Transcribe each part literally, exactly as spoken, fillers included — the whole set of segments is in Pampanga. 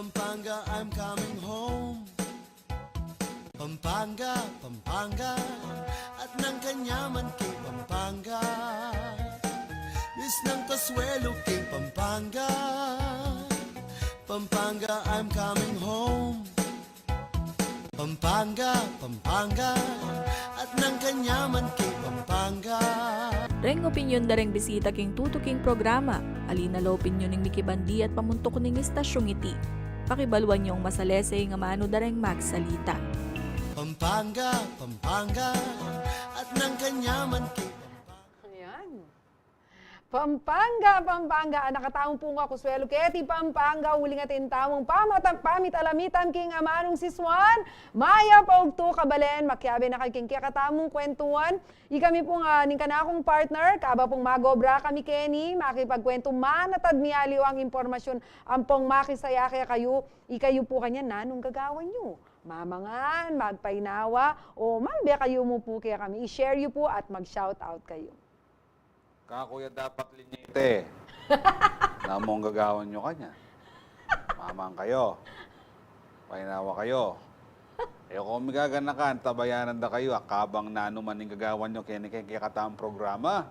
Pampanga, I'm coming home. Pampanga, Pampanga, at nang kanyaman king Pampanga. Miss ng Pasuelo king Pampanga. Pampanga, I'm coming home. Pampanga, Pampanga, at nang kanyaman king Pampanga. Reng opinyon da reng bisita king tutuking programa, ali na la opinyon ning mikibandi at pamuntuk ning istasyung iti. Pakibaluan yung masalese ing amanu da reng magsalita. Pampanga, Pampanga, at nang kanyaman king Pampanga. Ayan. Pampanga, Pampanga, anak a tamung pungu a Consuelo keti Pampanga, uling atin tamung pamata-, pamitalamitan king amanung sisuan, mayap a ugtu kabalen, makiabe na kayu king kekatamung kwentuan. Ikami pung, ah, ning kanakung partner, kaba pung mag-obra kami keni, makipagkwentu manatad mialiwang impormasyun ampong makisaya kekayu, ikayu pu kanyan nanung gagawan yu. Mamangan, magpainawa, o malbe kayu mu pu kekami, i-share yu pu at mag-shout out kayu. Kaku ya dapat linyete. Nanung gagawan yu kanyan? Mamang kayu. Painawa kayu. E ko migaganakan, tabayanan da kayu, a kabang nanu man ing gagawan yu keni king kekatamung programa.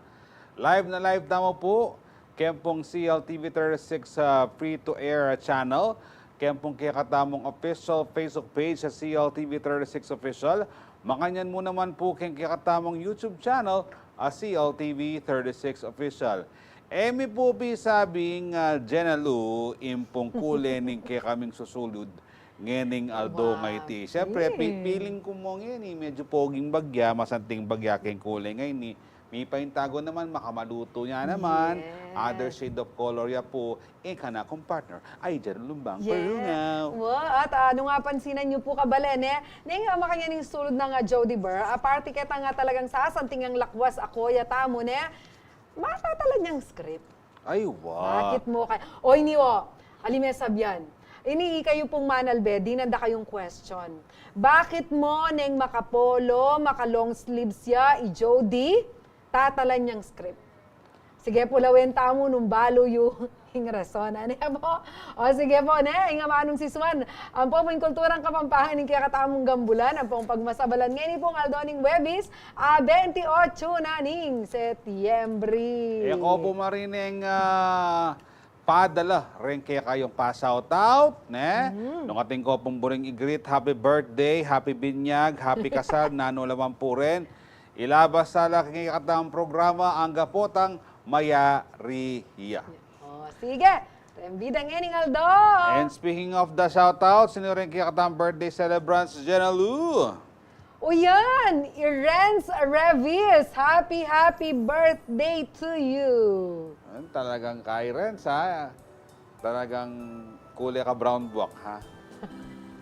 Live na live tamu pu, ken pung C L T V thirty-six, ah, free to air channel, ken pung kekatamung official Facebook page a C L T V thirty-six Official, makanyan mu naman pu king kekatamung YouTube channel a C L T V thirty-six Official. E mi pu pisabing, ah, Jenna Lou, ing pung kule ning kekaming susulud ngening aldo nga iti. Siyempre, pi-, feeling ku mu ngeni, medyo poging bagya, masanting bagya king kule ngeni. Mipaintago naman, makamalutu ya naman. Other shade of color ya pu, ing kanakung partner, ay Jenna Lou Bang Perungaw. Wa, at, ah, nung apansinan yu pu kabalen, e, neng, ah, makanyan ing sulud nang, ah, Jody Burr, aparte keta nga talagang sasanting yang lakwas a koya tamu, ne, matatalan yang script. Ay, wa. Bakit mo kay-, o, ini, o, ali me sabyan. Ini ikayu pung manalbe, dinan da kayung question. Bakit mo neng maka-polo, maka-long sleeves ya i Jody, tatalan yang script? Sige pu, lawen tamu nung balu yu ing rason, ne pu? O, sige pu, ne, ing amanung sisuan, ampo pu ing kulturang Kapampangan ing kekatamung gambulan, ampong pagmasabalan ngeni pung aldo ning Huwebes, a, bente otso na ning Setyembre. E ko pu marineng, a, padala reng kekayung pa-shout out, ne? Nung atin ko pung buring i-greet, happy birthday, happy binyag, happy kasal, nanu la man pu ren. Ilabas sa la king kekatamung programa, angga potang mayari ya. O, sige. Reng bida ngening aldo. And speaking of the shout out, sino reng kekatamung birthday celebrants, Jenna Lou? O yan, i Renz Revis, happy, happy birthday to you. Ayun, talagang kay Renz, ha? Talagang kule ka brown buak, ha?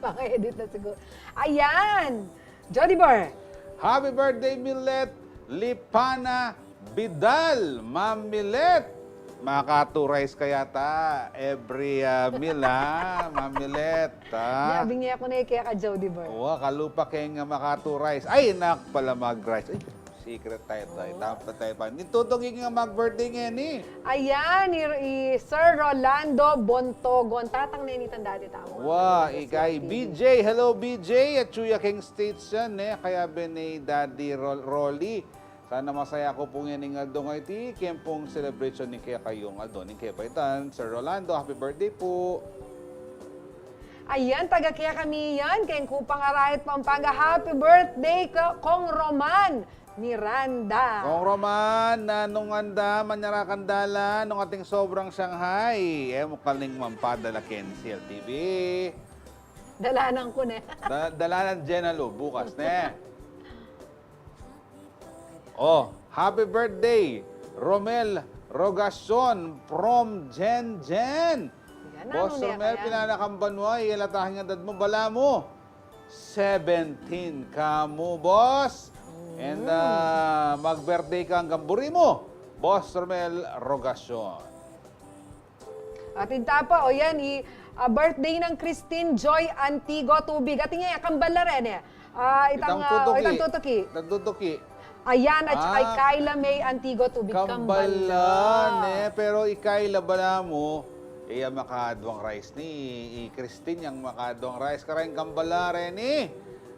Pang-edit na siguro. Ayan! Jody Burr. Happy birthday, Milet Lipana Bidal, Ma'am Milet. Maka-two rice ka yata every, ah, meal, ha, Ma'am Milet, ha? Bingi ku ne keka Jody Burr. Wa, kalupa keng maka-two rice. Ay, nak pala mag-rice. Ay, secret tayo, tayo. Dapat tayo pa. Nitutuki nga mag-birthday ngeni. Ayan, i, i Sir Rolando Bontogon. Tatang ne nitang dati tamu. Wa, ikay B J. Hello, B J. Atsu ya keng States yan, e. Kayabe ne i Daddy Rol-, Rolly. Sana masaya ko pu ngening aldo nga iti, ken pung celebration ning kekayung aldo ning kebaitan. Sir Rolando, happy birthday pu. Ayan, taga kekami yan, keng Kupang Arayat, Pampanga. Happy birthday, Ko-, Kong Roman Miranda. Kong Roman, nanung anda, manyara kang dalan nung ating sobrang Shanghai. E mu kaling mampadala ken C L T V. Dalanan ku ne. Da-, dalanan Jenna Lou, bukas, ne? O, happy birthday, Romel Rogacion from Jen Jen. Yan, Boss Romel, pinana kang banua, e la tahing edad mu, balamu seventeen ka mu, boss. And, ah, mag-birthday ka anggang buri mu, Boss Romel Rogacion. At inta pa, o yan, i, ah, birthday nang Christine Joy Antigo Tubig. At inya, kambal la rin, e. Ah, itang, itang ah, tutuki. Itang tutuki. Itang tutuki. Ayan, at saka i Kayla May Antigo Tubig. Kambal la, ne? Pero i Kayla, balamu, Iya makaduang rice ni, i Christine yang makaduang rice. Kareng kambal la reni.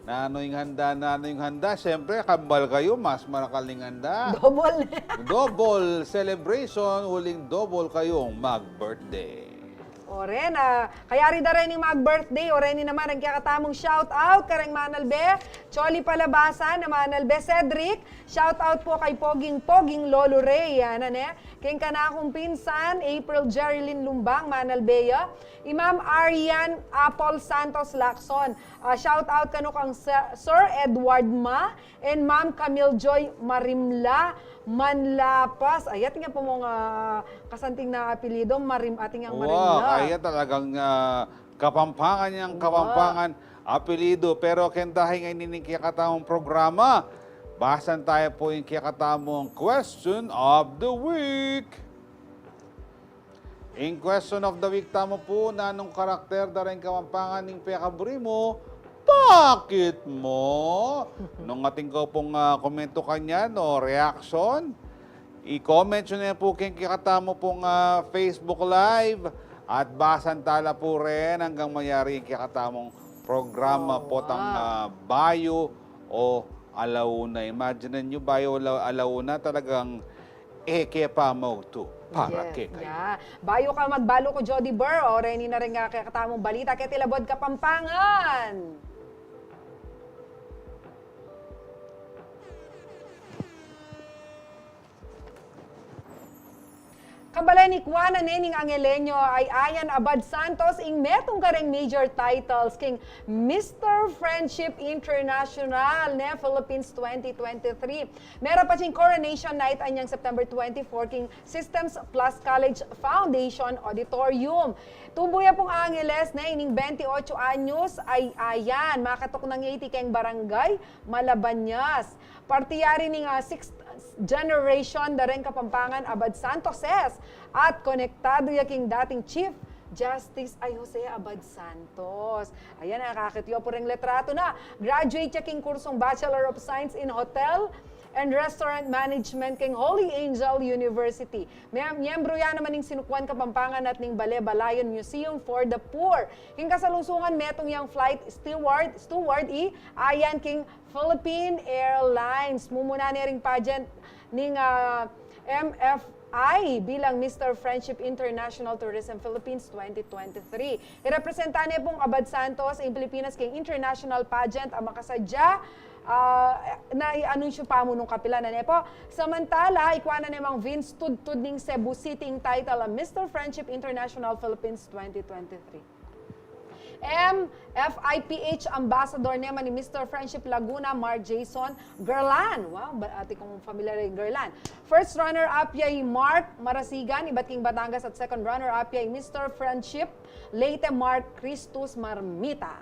Nanu ing handa, nanu ing handa. Siyempre, kambal kayu, mas marakal ing handa. Double. Double celebration, uling double kayung mag-birthday. O, ren, ah, kayari da ren ing mag-birthday, o, reni naman, ing kekatamung shout out, kareng Manalbe, Choli Palabasan, na Manalbe, Cedric, shout out po kay Poging, Poging Lolo Ray, yan, ane? Keng kanakung pinsan, April Jerilyn Lumbang, Manalbe ya, i Ma'am Arian Apol Santos Lacson, ah, shout out kanu kang Sir, Sir Edward Ma, and Ma'am Camille Joy Marimla Manlapas. Ay, atin ya pung, ah, kasanting na apelyidu, Marim-, atin yang Marimla. Wow, kaya talagang, ah, Kapampangan yang Kapampangan apelyidu. Pero keng dahil ngeni ning kekatamung programa, basan taya pu ing kekatamung question of the week. Ing question of the week tamu pu, nanung karakter da reng Kapampangan ing pekaburi mu, bakit mo? Nung atin kayu pung, ah, komento kanyan o reaction, i-comment yu ne pu keng kekatamu pung, ah, Facebook Live at basan tala pu ren anggang mayari ing kekatamung programa potang, ah, bayu o alauna. Imagine yu, bayu ala-, alauna, talagang e ke pa maugtu para kekayu. Bayu ka magbalu ku Jody Burr, o reni na rin nga kekatamung balita keti Labud Kapampangan. Kabalen, ikwa na ne ning Angelenyo ay Ayan Abad Santos ing metung kareng major titles king Mister Friendship International, ne, Philippines twenty twenty-three. Metung pa ing Coronation Night anyang September twenty-four king Systems Plus College Foundation Auditorium. Tubu ya pung Angeles, ne, ining bente otso anyos ay Ayan. Makatuknang ya iti keng Barangay Malabanyas. Parti ya rin ning, ah, sixth generation da reng Kapampangan Abad Santoses at konektadu ya king dating Chief Justice ay Jose Abad Santos. Ayan, nakakit yu pu reng litratu na. Graduate ya king kursung Bachelor of Science in Hotel and Restaurant Management king Holy Angel University. Mem-, miyembro ya naman ning Sinukuan Kapampangan at ning Bale Balayon Museum for the Poor. King kasalungsungan, metung yang flight steward, steward i Ayan king Philippine Airlines. Mumuna ne ring pageant ning, ah, M F I bilang Mister Friendship International Tourism Philippines twenty twenty-three. Irepresenta ne pung Abad Santos ing Pilipinas king international pageant a makasadya, ah, na i-anunsyu pa mu nung kapilan, ne po. Samantala, ikwa na ne mang Vince Tudtud ning Cebu City ing title a Mister Friendship International Philippines twenty twenty-three. M F I P H Ambassador naman i Mister Friendship Laguna, Mar Jason Gerlan. Wow, ba, atin kung familiar kay Gerlan. First runner-up ya i Mark Marasigan, ibat king Batangas, at second runner-up ya i Mister Friendship Leyte, Mark Cristus Marmita.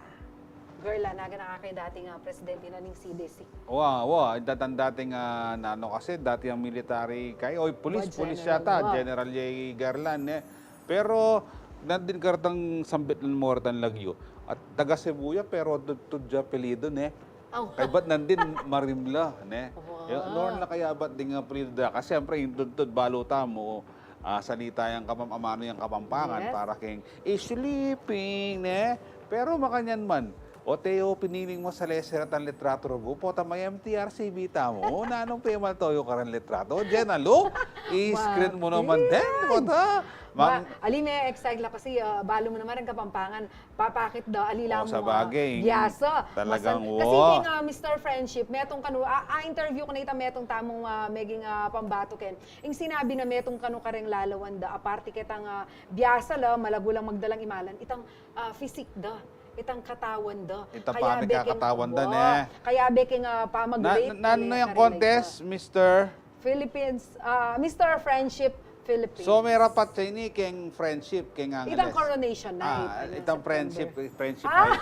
Gerlan, naga nakakay dating, ah, presidente na ning C D C. Wa, wa, datan dating, ah, nanu kasi, dating military kay, oy, pulis, pulis yata, general ya i Gerlan, eh. Pero nandin karetang sambit na mo retang lagyu. At taga Cebu ya, pero tudtud ya apelyidu, ne? Kaybat nandin Marimla, ne? Wow. Lorna, kaya bat ding apelyidu da? Kasi siyempre, ing tudtud, balu tamu, ah, salita yang Kapam-, amanu yang Kapampangan, para keng sleeping, ne? Pero makanyan man, o Teo, piniling mo salese retang litratu ragu, pota may M T R C B tamu. O, nanung pemaltoyu kareng litratu? Diyan, alo? I-screen mu naman din, pota. Mang- ali, me-excite la kasi, ah, balu mu naman reng Kapampangan, papakit da, ali la mu, ah, sabagay, biasa. Talagang, kasi king, ah, Mister Friendship, metung kanu, ah, ah, interview ku na ita metung tamung, ah, meging, ah, pambatu ken. Ing sinabi na metung kanu kareng lalawan da, aparte ketang, ah, biasa la, malagu lang magdalang imalan, itang, ah, physique da. Itang katawan da. Itang pamikakatawan da, ne? Kaya be king, ah, pamag-rate. Nanu yang contest, Mister? Philippines, ah, Mister Friendship Philippines. So, may rapat siya ini keng friendship, keng Angeles. Itang coronation night. Ah, itang friendship, friendship night.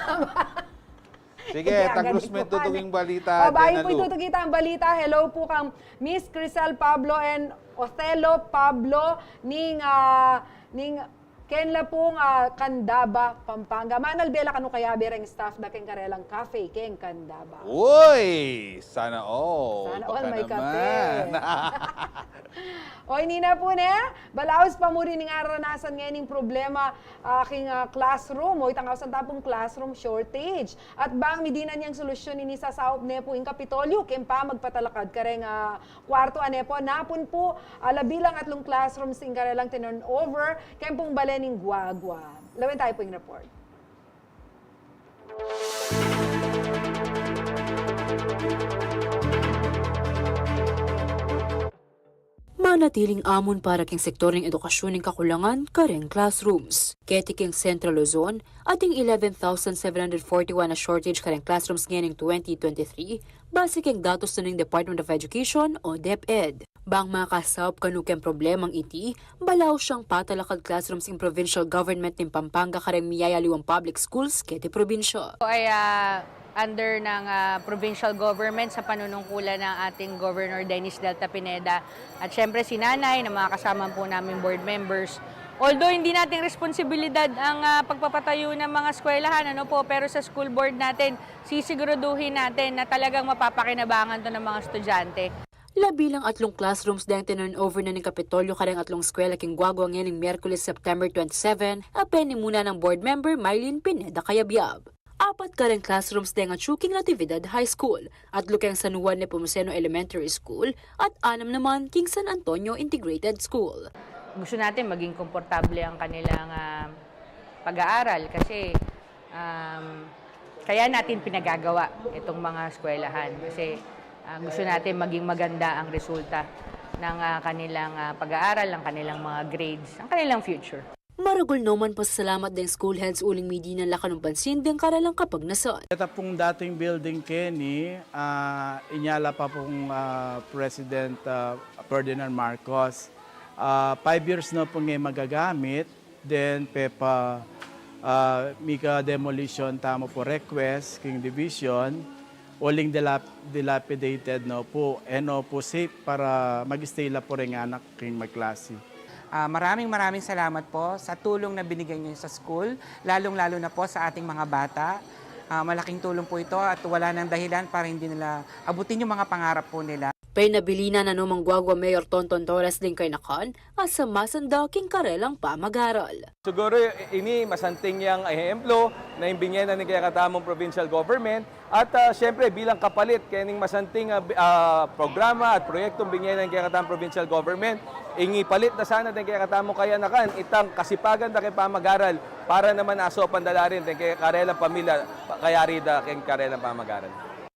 Sige, taglus me tutug ing balita. O, bayu pu tutug itang balita, hello pu kang Miss Crisel Pablo and Othello Pablo ning, ah, ning Ken la pung, ah, Candaba, Pampanga. Manalbe la kanu kayabe reng staff da keng karelang cafe keng Candaba. Uy! Sana all. Sana all may kape. O, ini na pu ne, balaus pa mu rin ing aranasan ngening problema, ah, king, ah, classroom, o itang ausan ta pung classroom shortage. At bang midinan yang solusyon ini, sasaup ne pu ing Kapitolyo keng pamagpatalakad kareng, ah, kuartu, a ne pu, napun pu, ah, labilang atlung classrooms ing karelang tinurnover keng pung bale ning Guagua. Lawen tayu pu ing report. Manatiling amun para keng sektor ning edukasyon ing kakulangan kareng classrooms. Keti keng Central Luzon, ating eleven thousand seven hundred forty-one a shortage kareng classrooms ngening twenty twenty-three, base keng datos na ning Department of Education o DepEd. Bang makasaup kanu keng problemang iti, balaus yang patalakad classrooms ing provincial government ning Pampanga kareng miyayaliwang public schools keti probinsya. Ay, ah, under ng, ah, provincial government sa panunungkulan ng ating Governor Dennis Delta Pineda at syempre si Nanay, ng mga kasama po namin board members. Although hindi nating responsibilidad ang, ah, pagpapatayo ng mga eskwelahan, ano po, pero sa school board natin, sisiguraduhin natin na talagang mapapakinabangan 'to ng mga estudyante. Labilang atlung classrooms deng tinurnover na ning Kapitolyo kareng atlung eskwela king Guagua ngening Miyerkules, September twenty-seven, a penimunan nang board member Mylene Pineda Cayabyab. Apat kareng classrooms deng atyu king Natividad High School, atlu keng San Juan Nepomuceno Elementary School, at anam naman king San Antonio Integrated School. Gusto natin maging komportable ang kanilang, ah, pag-aaral kasi, um, kaya natin pinagagawa itong mga eskwelahan kasi, ah, gusto natin maging maganda ang resulta ng, ah, kanilang, ah, pag-aaral, ng kanilang mga grades, ang kanilang future. Maragul no man pasalamat deng school heads uling midinan la kanung pansin deng karelang kapagnasan. Ita pung dating building keni, ah, inyala pa pung, ah, President, ah, Ferdinand Marcos. Ah, five years no pu nge magagamit, then pepa, ah, mika demolition tamu pu request king division, uling dilap-, dilapidated no pu, e no pu safe para mag-stay la pu reng anak king magklasi. Ah, maraming, maraming salamat po sa tulong na binigay niyo sa school, lalong-lalo na po sa ating mga bata. Ah, malaking tulong po ito at wala nang dahilan para hindi nila abutin yung mga pangarap po nila. Penabilinan na no nang Guagua Mayor Tonton Torres ding kayanakan a sumasanda king karelang pamag-aral. Siguro ini masanting yang ehemplo na ing bingyan na ning kekatamung provincial government. At, ah, siyempre, bilang kapalit kening masanting, ah, bi-, ah, programa at proyektong bingyan na ning kekatamung provincial government, ing ipalit na sana deng kekatamung kayanakan, itang kasipagan da keng pamag-aral para naman asaupan da la rin deng kekarelang pamilya, pa-, kayari da keng karelang pamag-aral.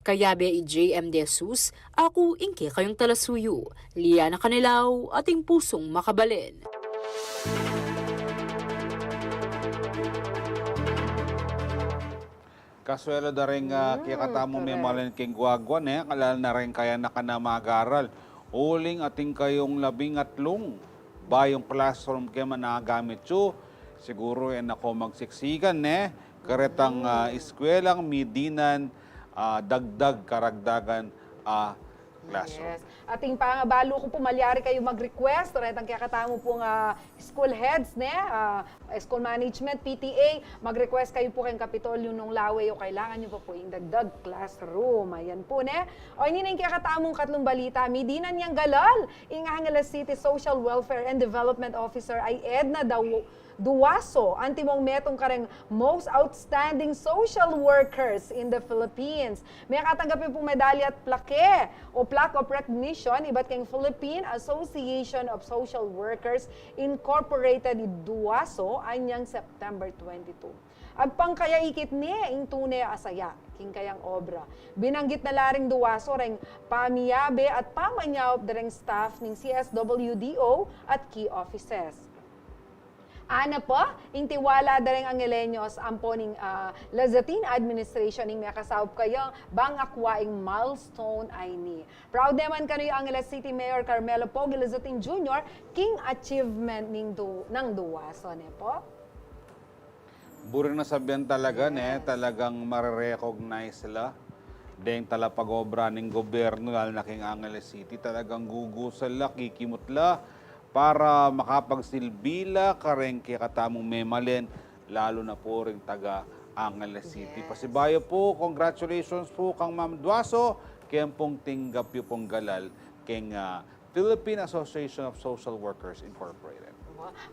Kayabe i J M De Jesus, aku ing kekayung talasuyu, Liana Canelao, ating pusung makabalen. Kasuelo da ring, ah, mm, kekatamung, correct, memalen keng Guagua, ne, kalal na ring kayanakan a mag-aral. Uling atin kayung labing atlung bayung classroom keng managamit yu. Siguro e na ko magsiksikan, ne, karetang, mm, ah, eskwelang midinan, ah, dagdag karagdagan, ah, classroom. Yes. Atin pa nga, balu ku pu malyari kayu mag-request, retang kekatamu pung, ah, school heads, ne? Ah, school management, P T A, mag-request kayu pu keng Kapitolyo nung lawe o kailangan yu pa pu ing dagdag classroom. Ayan pu, ne? O, ini na ing kekatamung katlung balita. Midinan yang galal ing Angeles City Social Welfare and Development Officer a i Edna Daw-, Duaso, antimong metung kareng Most Outstanding Social Workers in the Philippines. Mekatanggap ya pung medalya at plaque o plaque of recognition ibat keng Philippine Association of Social Workers Incorporated i Duaso anyang September twenty-two. Agpang kaya ikit ne ing tune a saya king kayang obra. Binanggit na la ring Duaso reng pamiyabe at pamanyaup da reng staff ning C S W D O at key offices. Ana pa, ing tiwala da reng Angeleños ampo ning, ah, Lazatin administration ing mekasaup kaya bang akwa ing milestone a ini. Proud ne man kanu i Angeles City Mayor Carmelo Pogi Lazatin Junior king achievement ning du-, nang Duaso, ne pu? Buri na sabian talaga, ne, yes, talagang mare-recognize la deng talapag-obra ning gobyerno, lalu na king Angeles City, talagang gugusa la, kikimut la, para makapagsilbi la kareng kekatamung memalen, lalu na pu ring taga Angeles City. Yes. Pasibayu pu, congratulations pu kang Ma'am Duaso, keng pung tinggap yu pung galal keng, ah, Philippine Association of Social Workers Incorporated.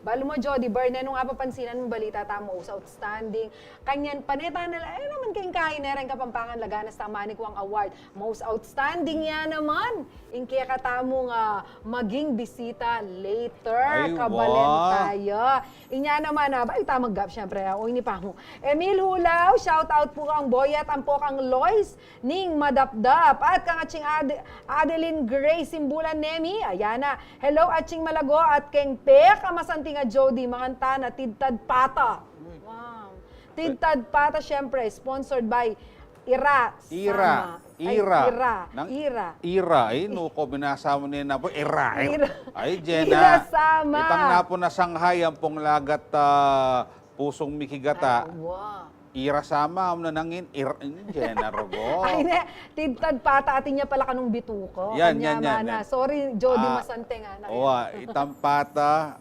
Balu mo, Jody Berne, nung apapansinan mu balita tamu, most outstanding. Kanyan, paneta na la, e naman keng kain ne reng Kapampangan Laganas tang manikuang award. Most outstanding ya naman. Ing kekatamung, ah, maging bisita later, ay, kabalentaya. Inya naman, ah, ba, ita maggap, syempre, ah, o, ini pa mu. Emil Hulao, shout out pu kang Boyet, ampo kang Lois, ning Madapdap, at kang atsing Ad-, Adeline Grace Simbulan Nemi, ayan na. Hello, atsing Malago, at keng pekamasanting a Jody, manganta na Tidtad Pata. Wow. Tidtad Pata, syempre, sponsored by Ira. Ira. Sama. Ay, Ira. Ira. Nang Ira. Ira. Ay, nu ko, binasa mu ne na pu. Ira. Ay. Ira. Ay, Jena. Ira Sama. Itang na pu na Shanghai, ampong lagat, ah, pusung mikigata. Ay, wa. Ira Sama, um, na nangin, Ira, Jena Rogo. Ay, ne, Tidtad Pata, atin ya pala kanung bituka. Yan, yan, yan, yan. Sorry, Jody, ah, masante nga na. Wa, itang pata,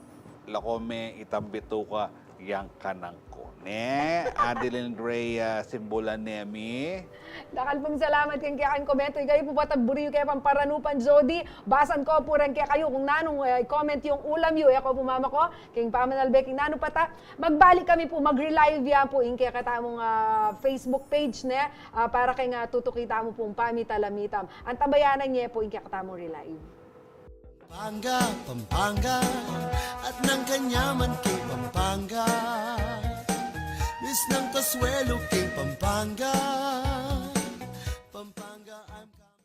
lako me, itang bituka, yang kanang ku ne, Adeline Rhea Simbulan Nemi. Dakal pung salamat keng kekayung komento. Ikayu pu, bang buri yu keng pamparanu pang Jody, basan ko pu rin kekayu kung nanung, eh, comment yung ulam yu, e ko pu mamako keng pamanalbe keng nanu pa ta. Magbalik kami pu, mag-relive ya pu ing kekatamung, ah, Facebook page, ne, ah, para keng, ah, tutuki tamu pung Pamita Lamitam. Antabayanan ye pu ing kekatamung relive. Pampanga, Pampanga, at nang kanyaman king Pampanga. Bis nang kasuelo king Pampanga. Pampanga, I'm coming.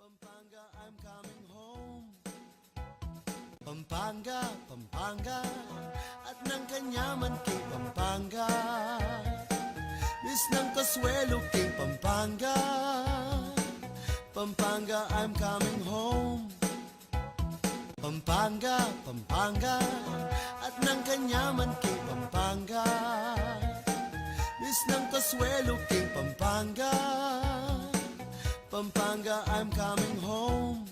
Pampanga, I'm coming home. Pampanga, Pampanga, at nang kanyaman king Pampanga. Bis nang kasuelo king Pampanga. Pampanga, I'm coming home. Pampanga, Pampanga, at nang kanyaman king Pampanga. Bis nang kasuelo king Pampanga. Pampanga, I'm coming home.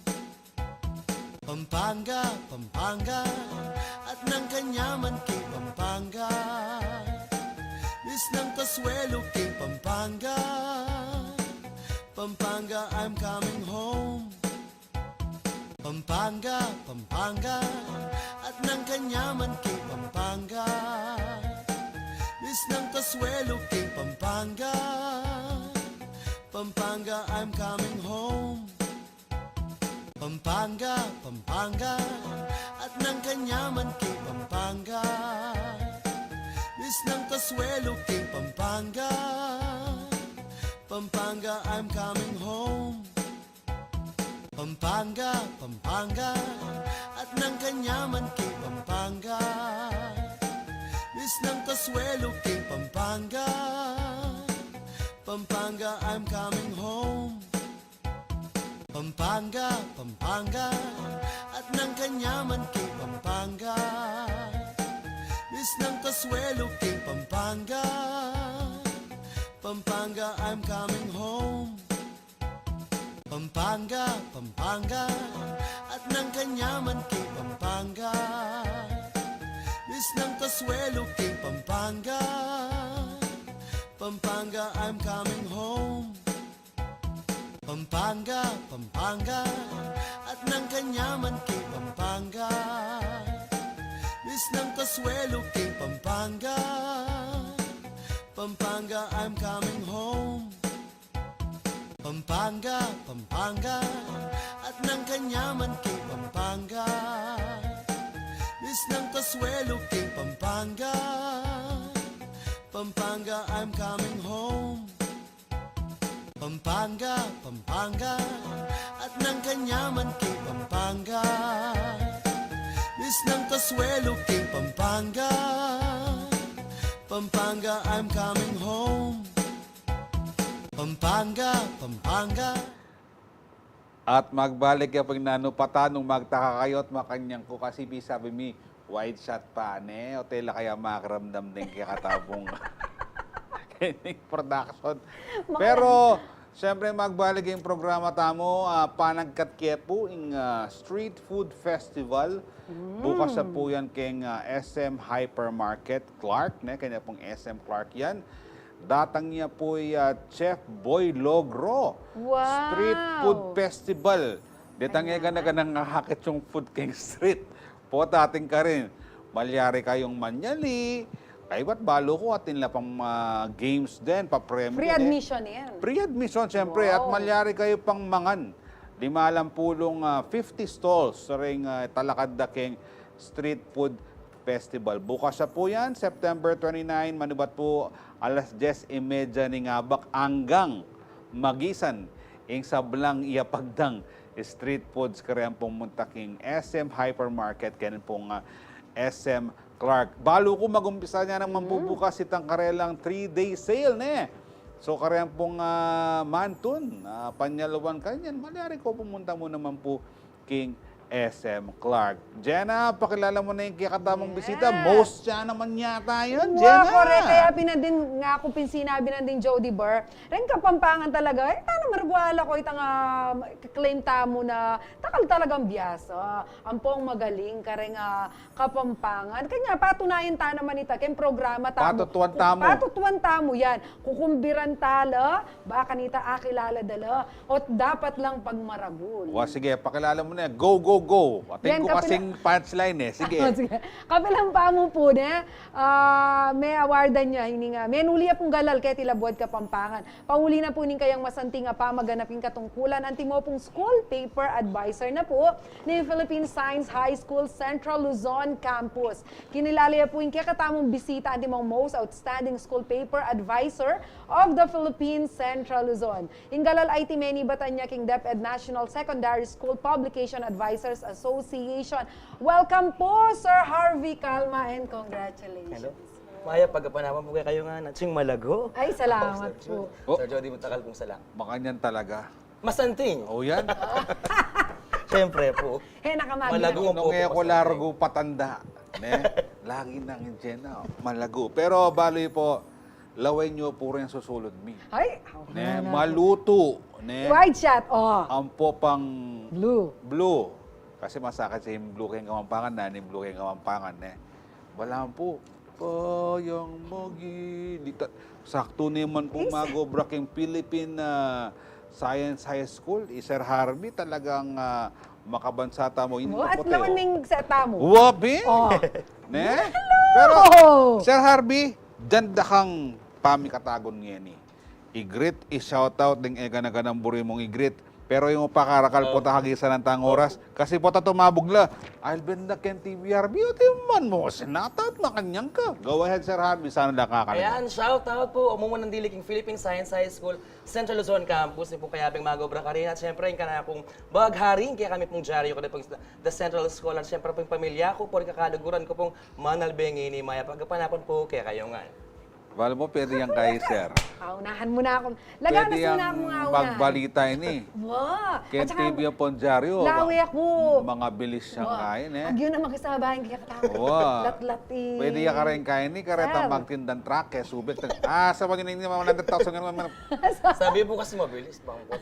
Pampanga, Pampanga, at nang kanyaman king Pampanga. Bis nang kasuelo king Pampanga. Pampanga, I'm coming home. Pampanga, Pampanga, at nang kanyaman king Pampanga. Bis nang kasuelo king Pampanga. Pampanga, I'm coming home. Pampanga, Pampanga, at nang kanyaman king Pampanga. Bis nang kasuelo king Pampanga. Pampanga, I'm coming home. Pampanga, Pampanga, at nang kanyaman king Pampanga. Bis nang kasuelo king Pampanga. Pampanga, I'm coming home. Pampanga, Pampanga, at nang kanyaman king Pampanga. Bis nang kasuelo king Pampanga. Pampanga, I'm coming home. Pampanga, Pampanga, at nang kanyaman king Pampanga. Miss ng kasuelo king Pampanga. Pampanga, I'm coming home. Pampanga, Pampanga, at nang kanyaman king Pampanga. Miss ng kasuelo king Pampanga. Pampanga, I'm coming home. Pampanga, Pampanga, at nang kanyaman king Pampanga. Miss ng kasuelo king Pampanga. Pampanga, I'm coming home. Pampanga, Pampanga, at nang kanyaman king Pampanga. Miss ng kasuelo king Pampanga. Pampanga, I'm coming home. Pampanga, Pampanga. At magbalik ya pung nanu, patanung magtaka kayu at makanyan ku kasi bisabi mi, wide shot pa, ne? O tela kaya makaramdam din kaya katabung kening production. Maka- Pero, siyempre, magbalik ing programa tamu, ah, panagkat ke pu ing, ah, Street Food Festival. Mm. Bukas na pu yan keng, ah, S M Hypermarket Clark, ne? Kanya pung S M Clark yan. Datang ya pu ya Chef Boy Logro. Wow! Street Food Festival. Detang e gana-ganang akakit yung food keng street. Pota atin karin. Malyari kayung manyali. Kaybat balu ku atin la pang, ah, games din, papremyo din. Free admission yan. Free admission, siyempre. At malyari kayu pang mangan. Lima lang pulung, ah, fifty stalls, ring, ah, talakad da keng Street Food Festival. Bukas na pu yan, September twenty-nine, manibat pu alas dyes y media ning abak anggang magisan ing sablang iyapagdang street foods kareng pumunta king S M Hypermarket, keng pung, ah, S M Clark. Balu ku magumpisa ne naman pu bukas itang karelang three-day sale, ne? So, kareng pung, ah, mantun, ah, panyalwan kanyan, malyari ku pumunta mu naman pu king S M Clark. Jenna, pakilala mu na ing kekatamung bisita. Most ya naman yata yan, Jenna. Wa, korek. Kaya pin na din nga ku pin sinabi na din, Jody Burr, reng Kapampangan talaga, e tana maragwala ku itang, ah, claim tamu na dakal talagang biasa. Ampong magaling kareng, ah, Kapampangan. Kanya, patunayan ta naman ita keng programa tamu. Patutuan tamu. Patutuan tamu yan. Kukumbiran ta la, baka nita akilala da la, ot dapat lang pagmaragul. Wa, sige, pakilala mu na. Go, go, go. Atin ku kasing punchline e. Sige. Sige. Kapilan pa mu pu, ne? Ah, me-awardan ya, ini nga. Menuli ya pung galal keti la buad Kapampangan. Pauli na pu ning kayang masanting a pamaganap king katungkulan, antimo pung school paper advisor na pu ning Philippine Science High School Central Luzon Campus. Kinilala ya pu ing kekatamung bisita, antimong Most Outstanding School Paper Advisor of the Philippine Central Luzon. Ing galal a iti menibatan ya king DepEd National Secondary School Publication Advisors Association. Welcome pu, Sir Harvey Calma, and congratulations. Hello. Mayap a gapanapan pu kekayu ngan, atsing malago. Ay, salamat pu. Sir Jody, matakal pung sala. Makanyan talaga. Masanting. O, yan. Siyempre pu. He, nakamagina. Malago pu. Nung e ku la rugu patanda, ne? Lagi nang Jenna, malago. Pero bali pu, lawen yu pu ring susulud mi. Ay, ne, malutu, ne? Wide shot, o. Ampo pang blue. Blue. Kasi masakit ya ing blue keng Kapampangan, nanu ing blue keng Kapampangan, ne? Balamu pu, payang magi. Di ta-, saktu naman pu magobra keng Philippine, ah, Science High School. I Sir Harvey talagang, ah, makabansa tamu. Wa, at lawan ning sa tamu. Wa, bin? O. Ne? Hello! Pero, Sir Harvey, dyan da kang pamikatagun ngeni. I-greet, i-shoutout ding e gana-ganang buri mung i-greet. Pero ing pakarakal pu, ta kagisan na tang oras. Kasi pu, ta tumabug la. I'll be in the Ken T V R B. O, timan mu, sinoutout, makanyan ka. Go ahead, Sir Harvey, sana da kakalima. Ayan, shoutout pu. Mumunang dili king Philippine Science High School, Central Luzon Campus, ing pung kayabing magobra karin. At siyempre, ing kanakung baghari, ing kekami pung dyaryu, kadi pung The Central School. At siyempre, pung pamilya ku, pung kakaluguran ku pung manalbe ngeni, mayap a gapanapan pu kekayu ngan. Bal mo, pwede yan kay sir. Paunahan mo na ako. Laga na sila akong mga unahan. Pwede yang magbalita ini. Wa. Kaya T V Apondiario, lawe ako. Mga bilis siyang kain, eh. Agyo na makisabayan kaya katapos. Wa. Latlat, eh. Pwede ya karen kain ini, karetang magtindang truck, eh, subik. Ah, sa pag ini, mga one hundred thousand, ganun, mga Sabi po kasi mabilis, bang po.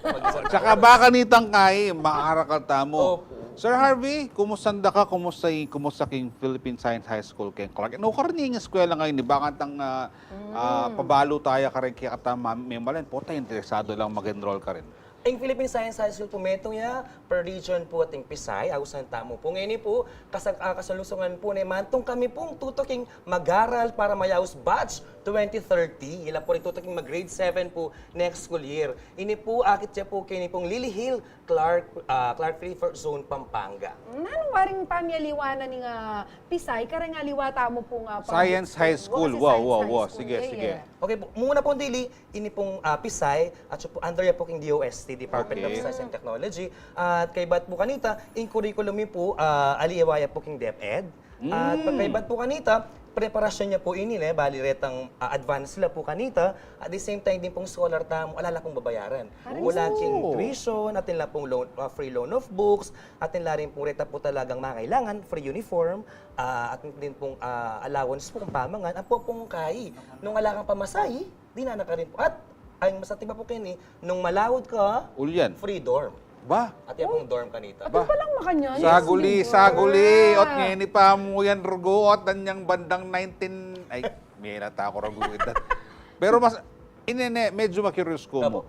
Tsaka baka nitang kai, maarakal tamu. Opo. Sir Harvey, kumusta da ka? Kumusta, kumusta king Philippine Science High School, keng Clark? Ino ka rin yung eskwela ngayon, eh? Baka tang, ah, ah, pabalu taya ka rin kaya kata ma-, memalen. Puta, interesado lang mag-enroll ka rin. Ing Philippine Science High School po, metung ya, per region po ating Pisay, ausan tamu po. Ngayon po, kasag-, ah, kasalusungan po, ne, mantung kami pong tutuking mag-aral para mayaus batch twenty thirty. Ila po rin tutuking mag-grade seven po next school year. Ini po, akit ya po kini pong Lily Hill, Clark, ah, Clark Three Fourth Zone, Pampanga. Nanu waring pamialiwa na ning, ah, Pisay, kareng aliwa tamu pong, ah, pang- Science High School. Wa, kasi wa, Science wa, High wa. School. Sige, sige. Okay po, muna pong dili, ini pong, ah, Pisay, at siya po, under ya po king D O S T, Department of Science and Technology. At kaybat po kanita, ing curriculum mi po, ah, aliwa ya po king DepEd. At pagkaybat po kanita, preparasyon ya po ini, ne, bali retang, ah, advance la po kanita. At the same time din pong scholar tamu, ala la pong babayaran. Wala king tuition, atin la pong loan, ah, free loan of books, atin la rin pong reta po talagang mangailangan, free uniform, ah, atin din pong, ah, allowance po kung pamangan, ampo pong kai. Nung ala kang pamasahe, dinana ka rin po. At, ang masatiba po keni, nung malaud ka, Ulian. Free dorm. Ba? At yan pong dorm kanita. Atin palang makanyan. Saguli, saguli. Ot ngeni pa mu yan rugu, ot anyang bandang nineteen, ay, may nata ako rugu ita. Pero mas, ini ne, medyo ma-curious ko mo.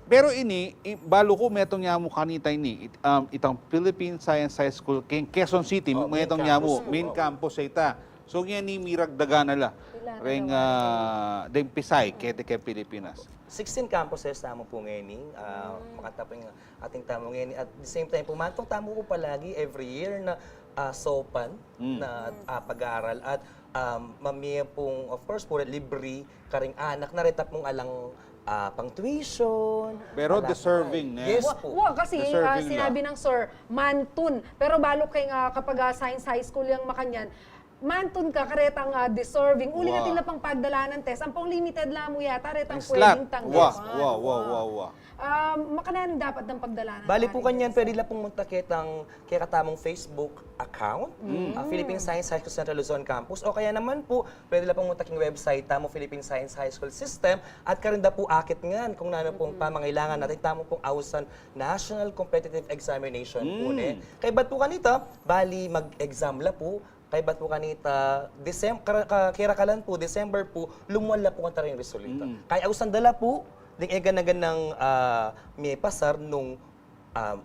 Pero ini, i-, balu ku, metung ya mu kanita ini, it-, um, itang Philippine Science High School, keng Quezon City, metung ya mu, main campus ita. So, ngeni, miragdagan na la. Reng, ah, deng Pisay, keti ke Pilipinas. Sixteen campuses tamu po ngeni, ah, makataping ating tamu ngeni. At the same time po, mantung tamu po palagi every year na, ah, SOPAN na, ah, pag-aaral. At, um, mamie pong, of course, puro libre, karing anak na reta pong alang, ah, pang tuition. Pero deserving, ne? Yes po. Wa, kasi, ah, sinabi ng sir, mantun. Pero balu keng, ah, kapag, ah, Science High School yang makanyan, mantun ka, karetang, ah, deserving. Uli na tila pang pagdalanan test. Ampong limited la mu yata, retang pwedeng tanggap. Wa, wa, wa, wa, wa. Ah, makanyan dapat ng pagdalanan. Bali po kanyan, pwede la pong munta ketang kekatamung Facebook account, ah, Philippine Science High School Central Luzon Campus, o kaya naman po, pwede la pong munta king website tamu, Philippine Science High School System, at karin da po akit ngan kung nanu pong pamangailangan natin tamu pong ausan National Competitive Examination po, ne. Kaybat po kanita, bali mag-exam la po, kaybat po kanita, Decem-, kara-, ka-, kerakalan po, December po, lumwal la po kanita ring resulta. Kaya ausan da la po, ding eganagan nang, ah, mie pasar nung, ah,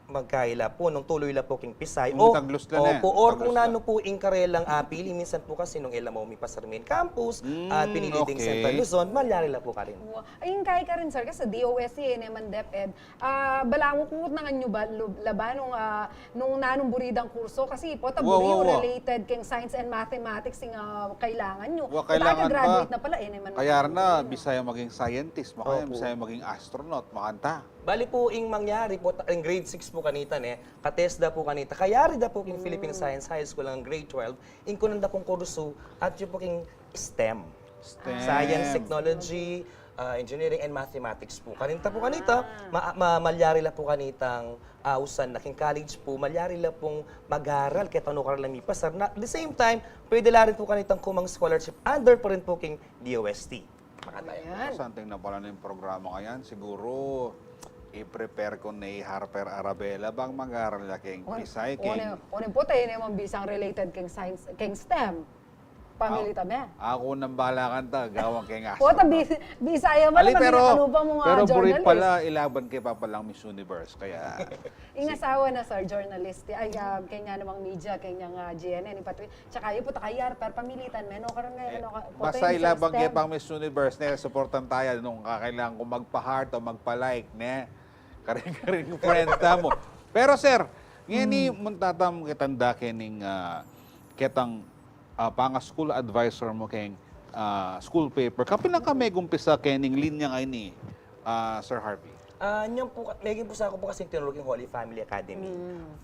magkaila po, nung tuluy la po king Pisay. Nung mitaglus la ne. Opo, or kung nanu po ing karelang apili, minsan po kasi nung e la mu mie pasar main campus, at pinili ding Central Luzon, malyari la po karin. Wa-, ay, ing kai karin, sir, kasi D O S T, e naman DepEd, Ah, balamu ku ngan yu ba, lu-, laban nung, ah, nung nanung buri dang kurso, kasi pota buri yu related keng science and mathematics ing, ah, kailangan yu. Wa, kailangan pa. Graduate na pala, e naman. Kaya na, bisa yang maging scientist, makaya bisa yang maging astronaut, makanta. Bali po, ing mangyari po, ta-, ing grade six po kanita, ne, ka-test da po kanita, kayari da po king Philippine Science High School ang grade twelve, ing kunan da pong kursu, at yu po king STEM. STEM. Science, technology, ah, engineering, and mathematics po. Kanita po kanita, ma-, ma-, malyari la po kanitang ausan na king college po, malyari la pong mag-aral, kaya tanu karin la mipasar. Na, at the same time, pwede la rin po kanitang kumang scholarship under pa rin po king D O S T. Makataya. Interesante na pala ning programa ngayan. Siguro, i-prepare ko ni Harper Arabela bang mag-aral la keng Pisay, keng... Onen, onen po, tayo naman bisang related keng science, keng STEM. Pamili tamu. Aku nang bala kanta, gawan keng astronaut. Pota, bi-, bisa ya man, maging kalupa mu nga journalist. Pero buri pala, ilaban ke pa palang Miss Universe, kaya... Ing asawa na, sir, journalist. Ay, ah, kanya namang media, kanya nga G N N, ipatwi. Tsaka yu, puta, kaya, pero pamilitan me, no, karon nga, eh, ano ka, basta ilaban ke pang Miss Universe, ne, suportan taya nung kakailangan ko magpa-heart o magpa-like, ne. Karing-karing friend tamu. Pero, sir, ngeni, munta tamu ketang da kening, ah, ketang ah, panga-school advisor mu keng, ah, school paper. Kapilan ka megumpisa kening linya ngeni, ah, Sir Harvey? Ah, niyan po, meging po sa ako po kasi tinuro king Holy Family Academy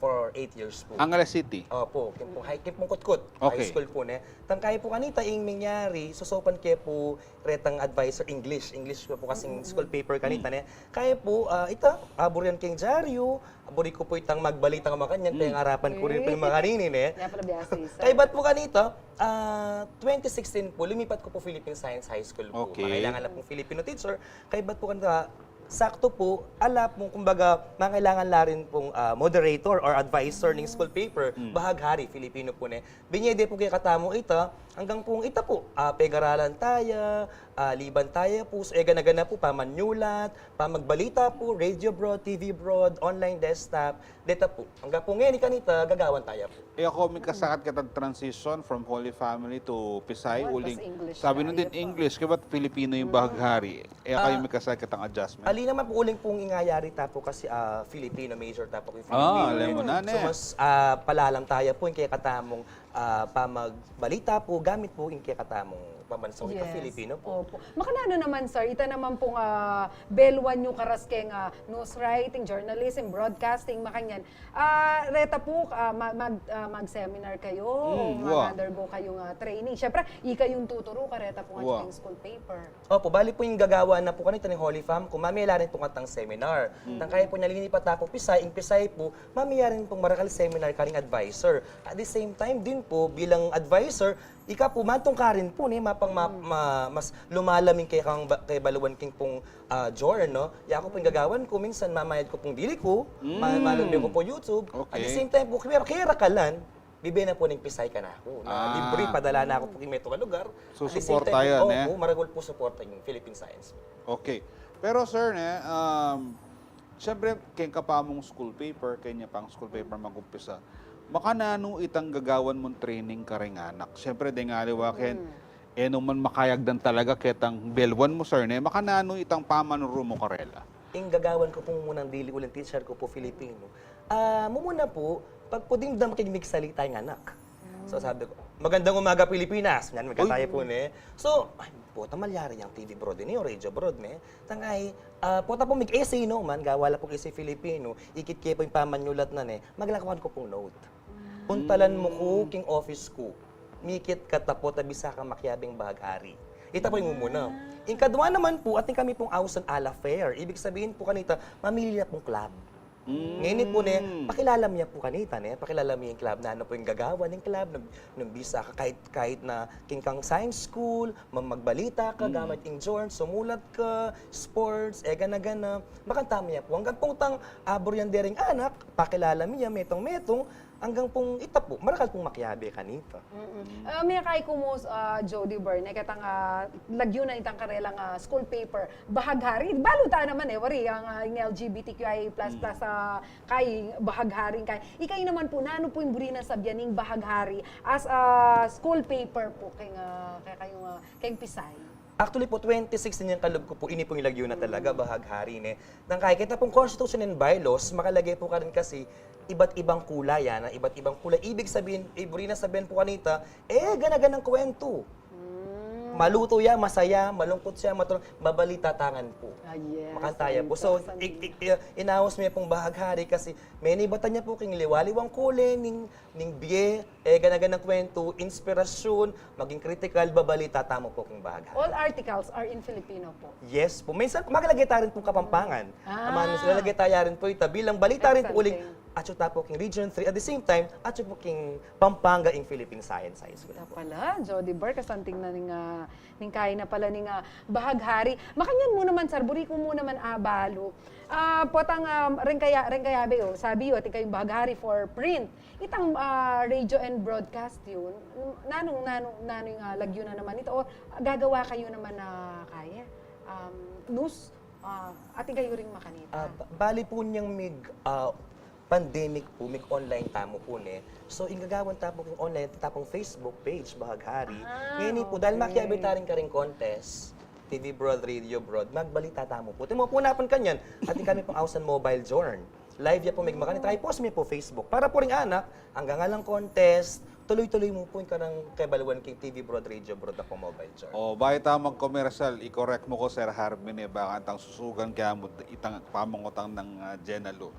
for eight years po. Angeles City? Opo, king pong high, king pong kutkut. High school po, ne? Tangkay po kanita, ing mangyari, susupan ke po retang advisor, English. English po, po kasing school paper kanita, ne? Kaya po, ah, ita, ah, burian king dyaryu, buri ko po itang magbalita nga makanyan, kaya ngarapan ko rin po yung makanini, ne? Kaya pala biyasa isa. Kaya ba't po kanita, ah, twenty sixteen po, lumipat ko po Philippine Science High School po. Okay. Makailangan na pong Filipino teacher. Kaya ba't po kanita, sakto po, ala pong, kumbaga, mangailangan la rin pong, ah, moderator or advisor ng school paper, bahaghari, Filipino po, ne? Binie de po kaya katamu ita, hanggang pong ita po, ah, pegaralan taya, ah, liban taya po, so, e gana-gana po, pamanyulat, pamagbalita po, radio broad, T V broad, online desktop, deta po. Hanggang po ngeni kanita, gagawan taya po. E, ako, mikasakat kitang transition from Holy Family to Pisay, uling, sabi nun din English, kaya ba't Filipino yung bahaghari? E, kayo mikasakat kitang adjustment? Ali naman po, uling pong ingayari ta po kasi, ah, Filipino, major ta po yung Filipino. Ah, alam mo na, ne. So, mas, ah, palalam taya po yung kaya katamung, ah, pamagbalita po, gamit po yung kaya katamung pambansang wika, Filipino po. Opo. Makananu naman, sir, ita naman pong, ah, belwan yu karas keng, ah, news writing, journalism, broadcasting, makanyan. Ah, reta po, ah, ma-, mag, ah, mag-seminar kayo, o mag-undergo kayong, ah, training. Siyempre, ika yung tuturo, kareta po nga keng school paper. Opo, bali po yung gagawa na po kanita ning Holy Fam, kung mamie la rin po katang seminar. Nang kaya po nalinipat ako Pisay, ing Pisay po, mamie rin pong marakal seminar karing advisor. At the same time din po, bilang advisor, ika po, mantungka rin po, ne, mapang ma-, ma-, mas lumalam ing kaya kang ba-, kaya baluan king pong, ah, journal, no? Ya ko po yung gagawan ko, minsan mamayad ko pong dili ko, ma-, malumbe ko po YouTube. At the same time po, kaya, kaya rakalan, bibie na po ning Pisay kanaku. Na libre, padala na ako po king metung a lugar. So, suporta yan, eh? Opo, maragul po suporta yung Philippine Science. Okay. Pero, sir, ne, um, siyempre, keng ka pa mung school paper, kenya pang school paper magumpisa. Makananu itang gagawan mung training karing anak? Siyempre, deng aliwa ken, e, nu man makayagdan talaga ketang belwan mu, sir, ne? Makananu itang pamanuru mu karela? Ing gagawan ko pung munang dili uling teacher ko po Filipino. Ah, mumuna po, pagpudimdam king migsalita ing anak. So, sabi ko, "Magandang umaga, Pilipinas." Yan, maganda tayo po, ne? So, ay, puta, malyari yang T V broad ini, o radio broad, ne? Tangay, ah, puta po, mig-essay no man, gawa la pong essay Filipino, ikit ke po yung pamanyulat na, ne? Maglakuan ko pong note. Untalan mu ku king office ku. Mikit ka ta puta, bisa kang makiabing bahaghari. Ita po yung mumuna. Ing kadwa naman po, atin kami pong ausan a la fair. Ibig sabihin po kanita, mamili na pong club. Ngeni po, ne, pakilala mi ya po kanita, ne? Pakilala mi yang club, nanu po yung gagawan ning club, nung, nung bisa ka kahit, kahit na king kang science school, ma-, magbalita ka, gamit ing journal, sumulat ka, sports, e gana-gana. Makanta mi ya po. Hanggang pung tang abur yan dering anak, pakilala mi ya, metung-metung, hanggang pung ita po, marakal pung makiabe kanita. Mm-mm. Ah, miyakay ku mu, ah, Jody Byrne, ketang, ah, lagyu na itang karelang, ah, school paper, bahaghari. Balu ta naman, e, wari, ang, ah, ing L G B T Q I A plus plus, ah, kay bahaghari, kay. Ikayu naman po, nanu po ing buri nang sabyan ning bahaghari as, ah, school paper po, keng, ah, keng, keng, ah, keng Pisay? Actually po, twenty sixteen yang kalub ku po, ini pong lagyu na talaga, bahaghari, ne. Nang kaya kita pong constitution and bylaws, makalagay po karin kasi iba't ibang kulay, yan, iba't ibang kulay. Ibig sabihin, iburi na sabihin po kanita, e gana-ganang kuwentu. Malutu ya, masaya, malungkut siya, matulung, mabalita tangan po. Ah, yes. Makanta ya po. So, i-, i-, i-, inaus mi pong bahaghari kasi menibatan ya po king liwaliwang kulay ning, ning bie, e gana-ganang kuwentu, inspirasyon, maging kritikal, babalita tamu po king bahaghari. All articles are in Filipino po? Yes po. Minsan, makalagay ta rin pong Kapampangan. Ah. Lalagay ta ya rin po ita bilang balita rin po uling atyu ta po king Region three, at the same time, atyu po king Pampanga ing Philippine Science High School. Ita pala, Jody Byrne, kasanting na ning, ah, ning kaina pala ning, ah, bahaghari. Makanyan mu naman, sir, buri ku mu naman abalu. Ah, potang, ah, reng kaya, reng kayabe, o, sabi yu, atin kayung bahaghari for print. Itang, ah, radio and broadcast yu, nanung, nanung, nanung, ah, lagyu na naman ita, o gagawa kayu naman na kaya, um, news, ah, atin kayu ring makanita? Ah, ba-, bali po niyang mig, ah, pandemic po, mig-online tamu po, ne. So, ing gagawan ta po king online, ta pong Facebook page, Bahaghari. Ah, ngeni po, dahil makiabe ta rin karing contest, T V broad, radio broad, magbalita tamu po. Timo po napan kanyan, atin kami pong ausan mobile journal. Live ya po, mig makanita, i-post mi po Facebook. Para po ring anak, anggang alang contest, Tuloy-tuloy mu pu ing kanang kebaluan king T V abroad, radio abroad, ampong Mobile Journal. O, bayu tamu magkomersyal, i-correct mu ku, Sir Harvin, e, baka itang susugan ke mu itang pamangutang nang, ah, Jenna Lou.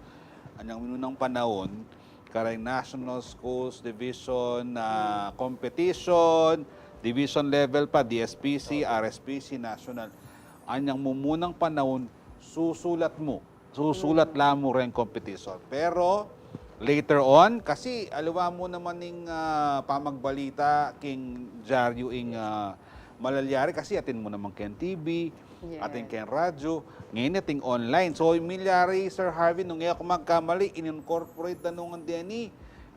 Anyang minunang panaun, kareng National Schools Division, ah, competition, division level pa, D S P C, R S P C, national. Anyang mumunang panaun, susulat mu. Susulat la mu reng competition. Pero, later on, kasi aliwa mu naman ing, ah, pamagbalita king dyaryu ing, ah, malalyari kasi atin mu naman keng T V, atin keng radyu, ngeni atin online. So, milyari, Sir Harvin, nung e ku magkamali, in-incorporate da nung deni,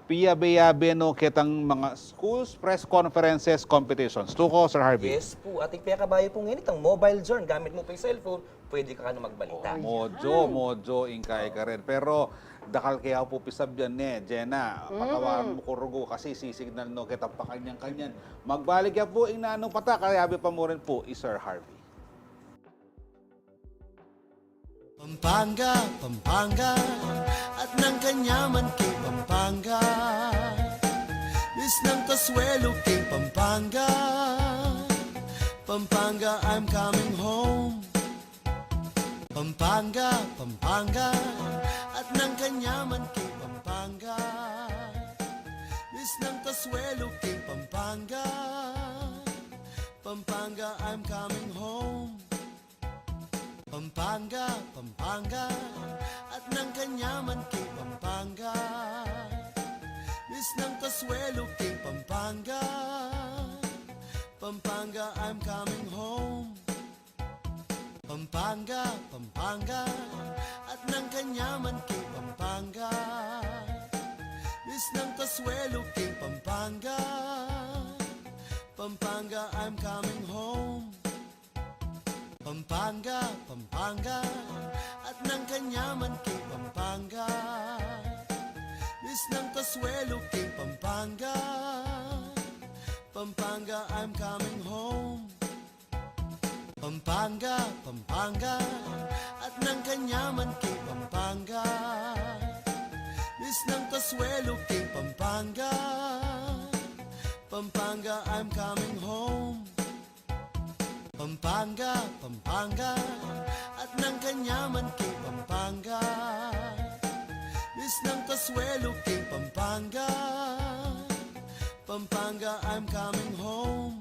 piyabe-yabe no ketang mga schools, press conferences, competitions. Tuko, Sir Harvey? Yes pu. Atin pekabayu pu ngeni itang Mobile Journal, gamit mu pu ing cellphone, pwede ka kanu magbalita. Modyo, modyo ing kaya ka rin. Pero, dakal ke ya pu pisabyan ne, Jenna, patawaran mu ku rugu kasi sisignal no ketang pakanyan-kanyan. Magbalik ya pu ing nanu pa ta, kayabe pa mu rin pu i Sir Harvey. Pampanga, Pampanga, at nang kanyaman king Pampanga. Misnang kasuelo king Pampanga. Pampanga, I'm coming home. Pampanga, Pampanga, at nang kanyaman king Pampanga. Misnang kasuelo king Pampanga. Pampanga, I'm coming home. Pampanga, Pampanga, at nang kanyaman king Pampanga. Misnang kasuelo king Pampanga. Pampanga, I'm coming home. Pampanga, Pampanga, at nang kanyaman king Pampanga. Misnang kasuelo king Pampanga. Pampanga, I'm coming home. Pampanga, Pampanga, at nang kanyaman king Pampanga. Misnang kasuelo king Pampanga. Pampanga, I'm coming home. Pampanga, Pampanga, at nang kanyaman king Pampanga. Misnang kasuelo king Pampanga. Pampanga, I'm coming home. Pampanga, Pampanga, at nang kanyaman king Pampanga. Misnang kasuelo king Pampanga. Pampanga, I'm coming home.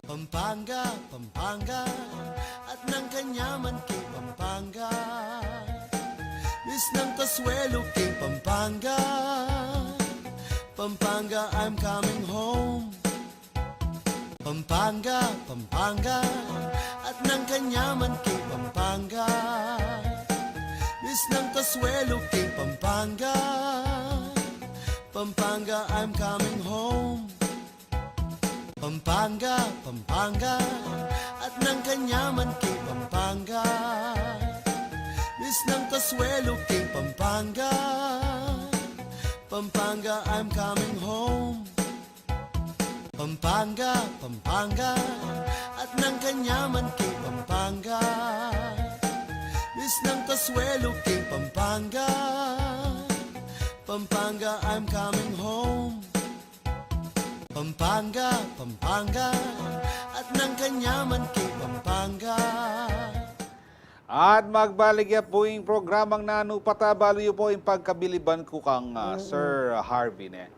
Pampanga, Pampanga, at nang kanyaman king Pampanga. Misnang kasuelo king Pampanga. Pampanga, I'm coming home. Pampanga, Pampanga, at nang kanyaman king Pampanga. Misnang kasuelo king Pampanga. Pampanga, I'm coming home. Pampanga, Pampanga, at nang kanyaman king Pampanga. Misnang kasuelo king Pampanga. Pampanga, I'm coming home. Pampanga, Pampanga, at nang kanyaman king Pampanga. Misnang kasuelo king Pampanga. Pampanga, I'm coming home. Pampanga, Pampanga, at nang kanyaman king Pampanga. At magbalik ya pu ing programang Nanu Pa Ta, balu yu pu ing pagkabiliban ku kang, ah, Sir Harvey, ne.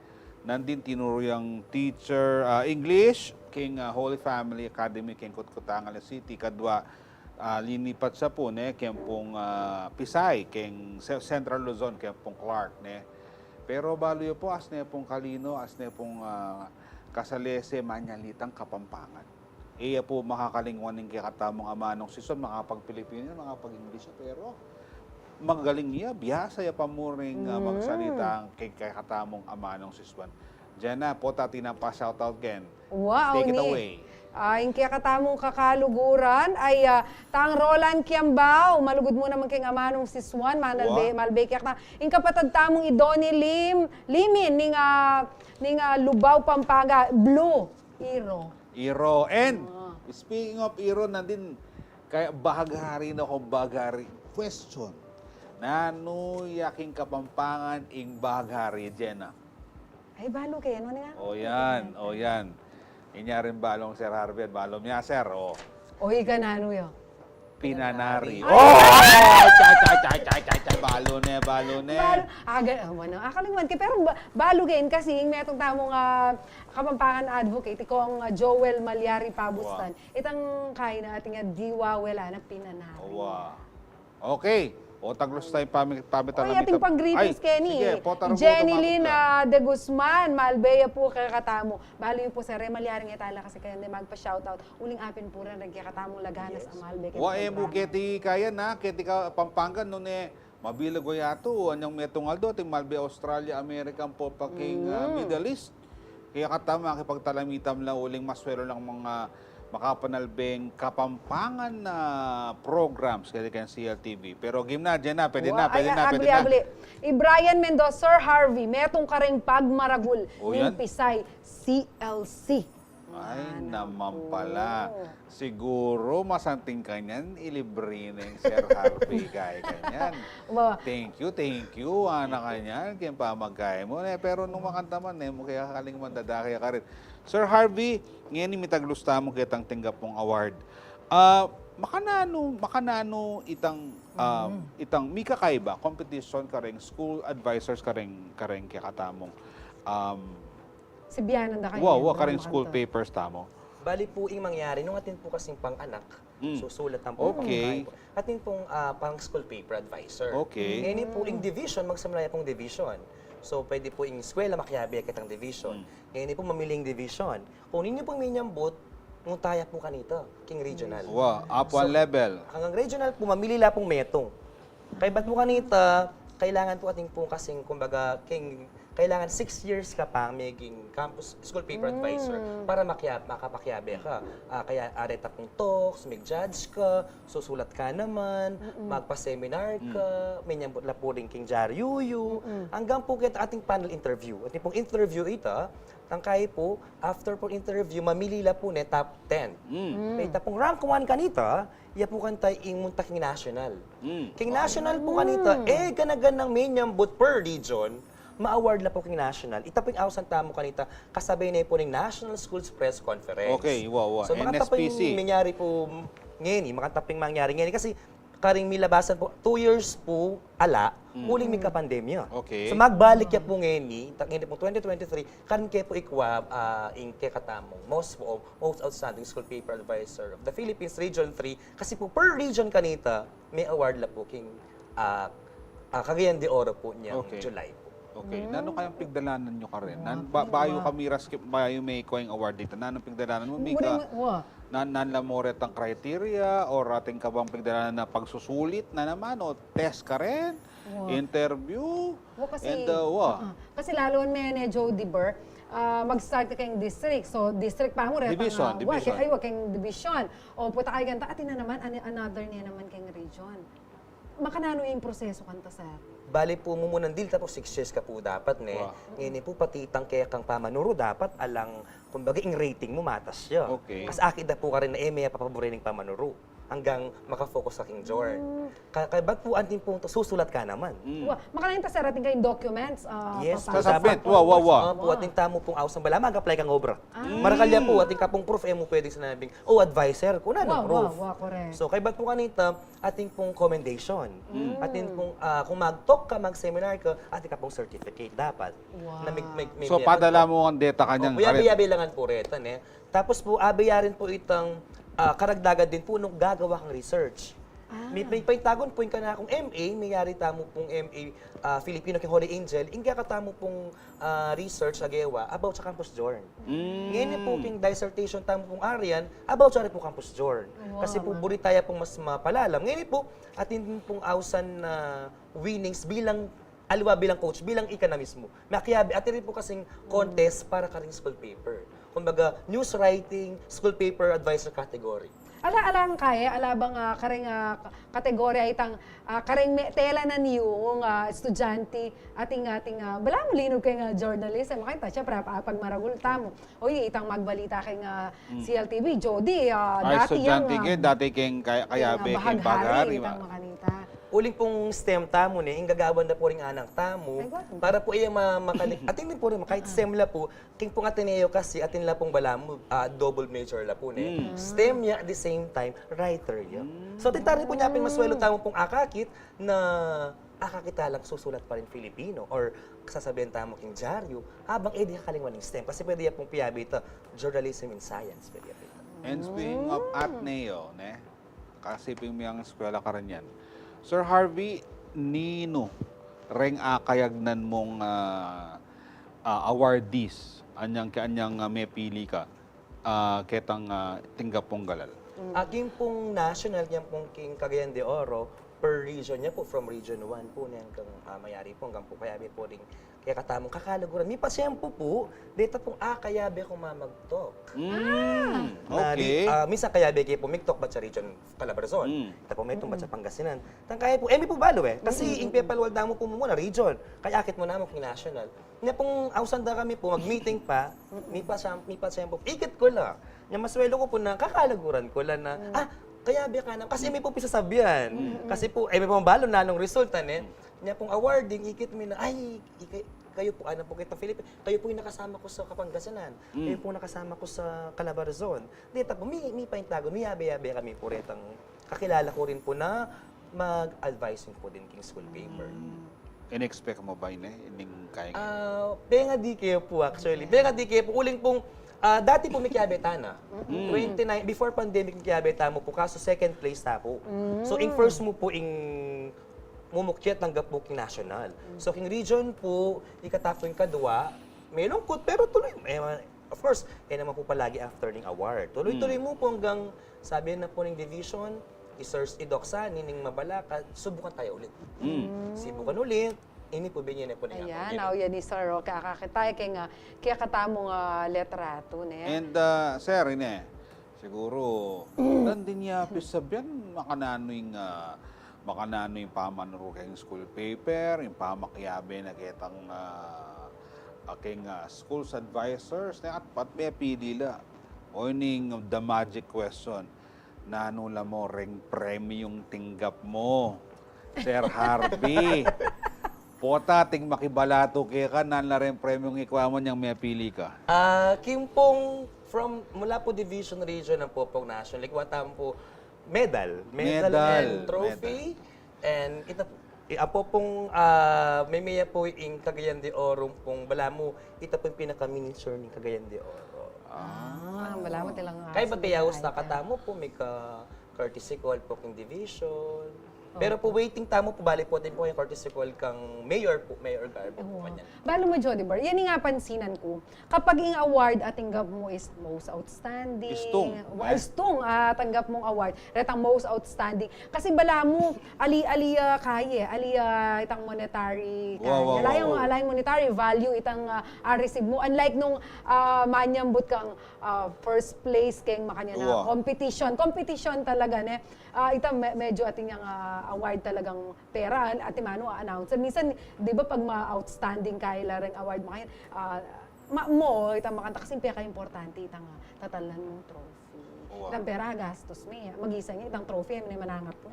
Nandin tinuru yang teacher, ah, English, king, ah, Holy Family Academy, king Kutkutangan City, kadwa, ah, linipat ya pu, ne, keng pung, ah, Pisay, keng Ce-, Central Luzon, keng pung Clark, ne. Pero balu yu pu, asne pung kalino, asne pung, ah, kasalese, manyalitang Kapampangan. E ya pu makakalingwan ing kekatamung amanung sisuan, makapag-Pilipino, makapag-English ya, pero magaling ya, biasa ya pa mu ring, ah, magsalita king kekatamung amanung sisuan. Jenna, pota, atin pa shoutout ken. Wow, take it away. Ah, ing kekatamung kakaluguran ay, ah, tang Roland Kiambao, malugud mu naman keng amanung sisuan, manalbe, malbe kekatang. Ing kapatad tamung i Donnie Lim, Limin, ning, ah, ning, ah, Lubao, Pampanga, Blue, Iro. Iro. And, speaking of Iro, nandin, kaya bahaghari na kung bahaghari. Question. Nanu ya king Kapampangan ing bahaghari, Jenna? Ay, balu kaya, no, nga? O yan, o yan. Inya rin balung Sir Harvey at balung ya, Sir, o. O, ika nanu yo? Pinanari. Ay, Oh! Chay, chay, chay, chay, chay, chay. Balu ne, balu ne. Balu, aga, ah, bueno, akalingwan ke, pero ba, balu kaya kasi ing metung tamung ah, Kapampangan advocate, ikong ah, Joel Malyari Pabustan. Itang kaina atin nga diwawela na pinanari. Wa. Okay. O, taglus tayo pamit pamit Oy, ating pang-greetings, Kenny. Sige, potar mo Jenny Lynn ah, de Guzman, Malbeya po kaya katamu. Balu yu po, Sir, e, Malyari nga tala kasi kayan de magpa-shoutout. Uling apin po rin, nagkakatamung laganas, a Malbe. Wa, e mu keti kaya na, keti Kapampangan, nune, mabilag wa yatu, anyang metung aldo, ating Malbe Australia, America, ampo pa king ah, Middle East. Kaya katamu, makipagtalamitam la uling maswelo lang mga makapanalbeng Kapampangan na programs kaya keng C L T V. Pero game na, dyan na, pwede na, Wa, pwede ay, na, pwede agli, na. Agli. I Brian Mendoza, Sir Harvey, metung karing pagmaragul O, ning yan. Pisay C L C. Ay, Anak naman ko. Pala. Siguro masanting kanyan, ilibre na yung Sir Harvey kay kanyan. Wa. Thank you, thank you, ana kanyan, kaya pamagkay mo. Eh, pero nung makanta man, eh, mo kaya kaling mandada kaya karit. Sir Harvey, ngayon mitaglusta mo kitang tinggap mong award. Ah, makananu, makananu itang, ah, itang mika kaiba, competition kareng school advisors kareng, kareng kaya katamong. Um, Sibianan da kayo. Wa, wa, karing school papers tamo. Bali po ing mangyari, nung atin po kasing pang-anak, Mm. susulat ang po Okay. Atin pong ah, pang school paper advisor. Okay. Ngayon po ing division, magsamlaya pong division. So, pwede po ing eskwela, makiabe kitang division. Mm. Ngayon po, mamiling division. Kung ninyo pong minyambut, ngutaya po kanita, king regional. Wa, up one level. Hanggang regional po, mamili la pong metung. Kaya ba't po kanita, kailangan po ating po kasing, kumbaga, king, kailangan six years ka pa maging campus school paper advisor para makiab, makapakiabe ka. Ah, kaya areta pong talks, mag-judge ka, susulat ka naman, magpa-seminar ka, may nyambut la po rin king dyaryu yu. Hanggang po kita ating panel interview. Ating pong interview ita, tangkay po, after po interview, mamili la po ne top ten. Mm. Kaya ita pong rank one kanita, iya po kanita ing munta king national. Mm. King national po kanita, eh, ganagan ng may nyambut per region, ma-award la po king national. Ita po ing ausan tamu kanita, kasabay na po ning National Schools Press Conference. Okay, wa, wa. So, makanta po N S P C. Yung mangyari po ngayon, eh, makanta po yung mangyari ngayon. Kasi, karing milabasan po, two years po, ala, uling may kapandemya. Okay. So, magbalik ya po ngayon, eh, ta-, ngayon po twenty twenty-three, karin kaya po ikwa, ah, ing kekatamong, most, po, most outstanding school paper advisor of the Philippines, Region three, kasi po, per region kanita, may award la po king, ah, ah, Cagayan de Oro po niyang Okay. July po. Okay. Nanu kayang pigdalanan nyo karin? Nan, ba, bayu kami ras, bayu may kuwang award dito. Nanu pigdalanan mo, Mika? Wa. Nan, nan la mo retang criteria or atin ka bang pigdalanan na pagsusulit na naman o test karin? Interview? Wa, kasi, And uh, wa. Kasi lalo may ne Joe Diber, ah, mag-start ka kayong district. So, district pa mo, retang, Division, ah, wa, division. Ay, wa, kayong division. O, puta kayo ganta, atin na naman, an- another niya naman kayong region. Makanano yung proseso kanta, sir? Bali po, mumunan dil tapos six years ka po dapat, ne? Wa. Ngayon po, pati itang kaya kang pamanuru dapat alang, kumbaga, ing rating mo matas siya. Okay. Kasi akit na po ka rin na eh, may papaborin ng pamanuru. Hanggang makafocus sa king Jor. Ka kaya ba't po antin pong susulat ka naman? Mm. Wa, makanano yung sir, atin kayong documents? Ah, Yes, papasok Sasabit, po. wa, wa, wa. Opo, atin tamo pong ausang bala, mag-apply kang obra. Marakal yan po, atin ka pong proof, eh mo pwedeng sinabing, oh, advisor, kung ano, Wa, wa, proof. Wa, correct. So, kaya ba't po kanita, atin pong commendation. Atin pong, ah, kung mag-talk ka, mag-seminar ka, atin ka pong certificate dapat. Wow. Na may, may, may So, may padala ano mo ang data kanyang Opo, yabi-yabi langan po retan eh. Tapos po, abe ya rin po itang ah, karagdagan din po nung gagawa kang research. May, may paitagon po yung kanakong M A, may yari tamo pong M A ah, Filipino kay Holy Angel, yung kaya tamo pong ah, research sa gewa about sa Campus Jorn. Mm. Ngayon po, yung dissertation tamo pong Arian, about sa po Campus Jorn. Wow. Kasi po, buri tayo pong mas mapalalam. Ngayon po, atin pong ausan na winnings bilang aliwa bilang coach, bilang ika na mismo. Makiabi, atin rin po kasing contest para karing school paper. Kumbaga, news writing, school paper advisor category. Ala, ala ang kaya, ala bang ah, karing ah, k- kategorya itang ah, karing me, tela na niyong ah, estudyante, ating, ating, ah, bala mo linog kay nga journalist, eh, makita siya, pra, ah, pag maragul tamo. O, y, itang magbalita kay nga C L T V, Jody, ah, Ay, dati yang, estudyante ah, kay, dati kay kaya, kayabe, kay bahaghari, bahaghari, itang ma. Makanita. uling pung STEM tamu, ne, ing gagawan da pu ring anak tamu, para pu iya ma-, makalik-, atin din pu rin, kahit STEM la pu, king pung Ateneo kasi, atin la pung balamu, ah, double major la pu, ne. STEM ya, at the same time, writer ya. So, atin tamu pu nya pin maswelo tamu pung akakit na akakit lang susulat pa rin Filipino, or sasabihan tamu king dyaryu, abang e di kakalingwan ing STEM, kasi pwede ya pung piyabe ita, journalism in science, pwede ya pu ita. And speaking of Ateneo, ne, kasi pin miyang eskwela karin yan. Sir Harvey, ninu reng akayagnan mung, ah, ah, awardees, anyang, anyang, ah, mepili ka, ah, ketang, ah, tinggap mung galal? Atin pung national, yan pung king Cagayan de Oro, per region ya pu, from region one pu, ne, anggang, ah, mayari pu, anggang pu kayabe pu ring kekatamung kakalaguran. Mipasyempu pu, deta pung, ah, kayabe kung mamagtok. Mm, na di, okay. Ah, minsan kayabe ke pu migtok bat sa region Calabarzon. Mm. Ita pu metung bat sa Pangasinan. Tang kaya pu, e mi pu balu e. Kasi ing pepalwal da mu pu muna region. Kaya akit mu namu king national. Nya pung ausan da kami pu, mag-meeting pa, mipasyem-, mipasyempu. Ikit ku la. Nya maswelo ku pu na, kakalaguran ku la na, ah, kayabe ka na. Kasi e mi pu pisasabian. Kasi pu, e mi pu mabalu nanung resulta, ne. Nya pung awarding, ikit mi na, ay, ika-, kayu pu, anak pu ketang Philippine, kayu pu ing nakasama ku sa Kapangasinan, kayu pu nakasama ku sa Calabarzon. Deta pu, mi, mipaintagun, miyabe-yabe kami pu retang kakilala ku rin pu na mag-advising pu din king school paper. In-expect mu ba ini, ining kaing? Ah, benga di ke pu, actually. Benga di ke pu, uling pung, ah, dati pu mikiyabe tana. Twenty-nine, before pandemic, mikiyabe tamu pu, kaso second place ta pu. So, ing first mu pu, ing mumukyat, tanggap mu king national. So, king region pu, ikata pu ing kadwa, malungkut, pero tuloy, e, of course, e naman pu palagi after ning award. Tuloy-tuloy mu pu anggang sabi na pu ning division, i-search, i-Doc Sunny, ning mabalakat, subukan taya ulit. Subukan ulit, ini pu, binye na pu ning award. Ayan, now yan i Sir Roque, akakit taya keng, ah, kekatamung, ah, litrato, ne? And, ah, sir, ine, siguru, landin ya pisabian, makananu ing, ah, makananu ing pamanuru keng school paper, ing pamakiyabe na ketang, ah, ah, keng, ah, schools advisors, ne, at pat mepili la. O ining the magic question, nanu la mu reng premyung tinggap mu, Sir Harvey? Pota, ating makibalatu keka, nanu la reng premyung ikwa mu inyang mepili ka? Ah, king pung from, mula pu division, region, ampo pung national, ikwa tamu pu medal, medal and trophy. And ita, i-, ampo pung, ah, meme ya pu ing Cagayan de Oro pung balamu, ita pu ing pinaka-miniature ning Cagayan de Oro. Ah, balamu tilang, ah, kaya bate yaus na katamu pu, mika-courtesy call pu king division. Pero pu waiting tamu pu, bale pu atin pu ing courtesy call kang Mayor pu, Mayor Garbo pu kanyan. Balu mu, Jody Bar, yan ing apansinan ku. Kapag ing award a tinggap mu is most outstanding, istung, ah, tanggap mung award, retang most outstanding. Kasi balamu, ali, ali, ah, kaya, ali, ah, itang monetary, kaya, alayang, alayang monetary value, itang, ah, ah, receive mu. Unlike nung, ah, manyambut kang, ah, first place keng makanyan a competition. Competition talaga, ne? Ah, ita me-, medyo atin yang, ah, award talagang pera, atin manu, ah, announcer. Minsan, di ba, pag ma-outstanding kaya la reng award, makanyan, ah, ma-, mo, itang makanta kasi peka-importante, itang, ah, tatalnan mung trophy. Itang pera, gastos mi. Mag-isa nya, itang trophy, e mi mananggap pu.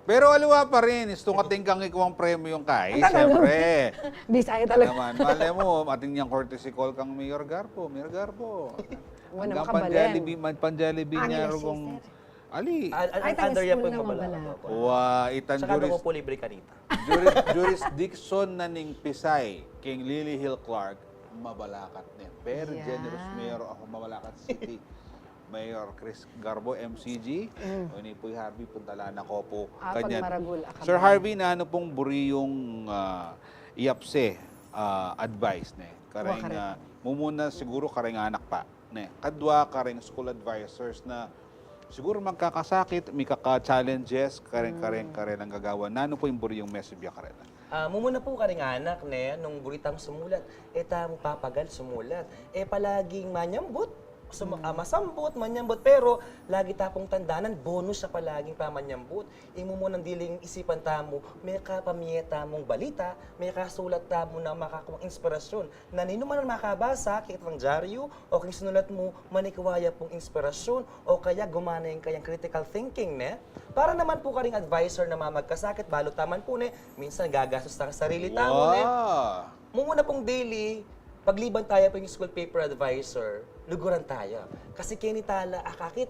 Pero aliwa pa rin, istung atin kang ikwang premyung kai, siyempre. Bisaya talaga. Naman, malay mu, atin yang courtesy call kang Mayor Garbo. Mayor Garbo. Anggang pan-Jollibee, man-Jollibee nya rugong Ali. Ay, itang under ya pu ing mabalakat. Wa, itang juris-, juris-, jurisdiction na ning Pisay, keng Lily Hill Clark, mabalakat ne. Very generous mayor of Mabalacat City. Mayor Chris Garbo, M C G. O ini pu i Harvey, puntalan na ko pu kanyan. Sir Harvey, nanu pung buri yung, ah, iyapse, ah, advice ne? Kareng, ah, mumuna siguru kareng anak pa. Ne, kadwa kareng school advisors na siguru magkakasakit, mikaka-challenges, kareng, kareng, kareng gagawan. Nanu pu ing buri yung message ya karela? Ah, mumuna pu kareng anak, ne, nung buri tang sumulat, e tamu papagal sumulat. E palaging manyambut, Sum-, ah, masambut, manyambut, pero lagi ta pung tandanan, bonus ya palaging pamanyambut. Ing mumunang diling isipan tamu, mekapamie tamung balita, mekasulat tamu na makakuang inspirasyon. Na ninuman a makabasa, kekatang dyaryu, o king sinulat mu, manikwa ya pung inspirasyon, o kaya gumana ing kayang critical thinking, ne? Para naman pu karing adviser na mamagkasakit, balu ta man pu, ne, minsan gagastus ta king sarili tamu, ne? Wow! Mumuna pung dili, pagliban taya pu ing school paper adviser, luguran taya. Kasi keni tala akakit,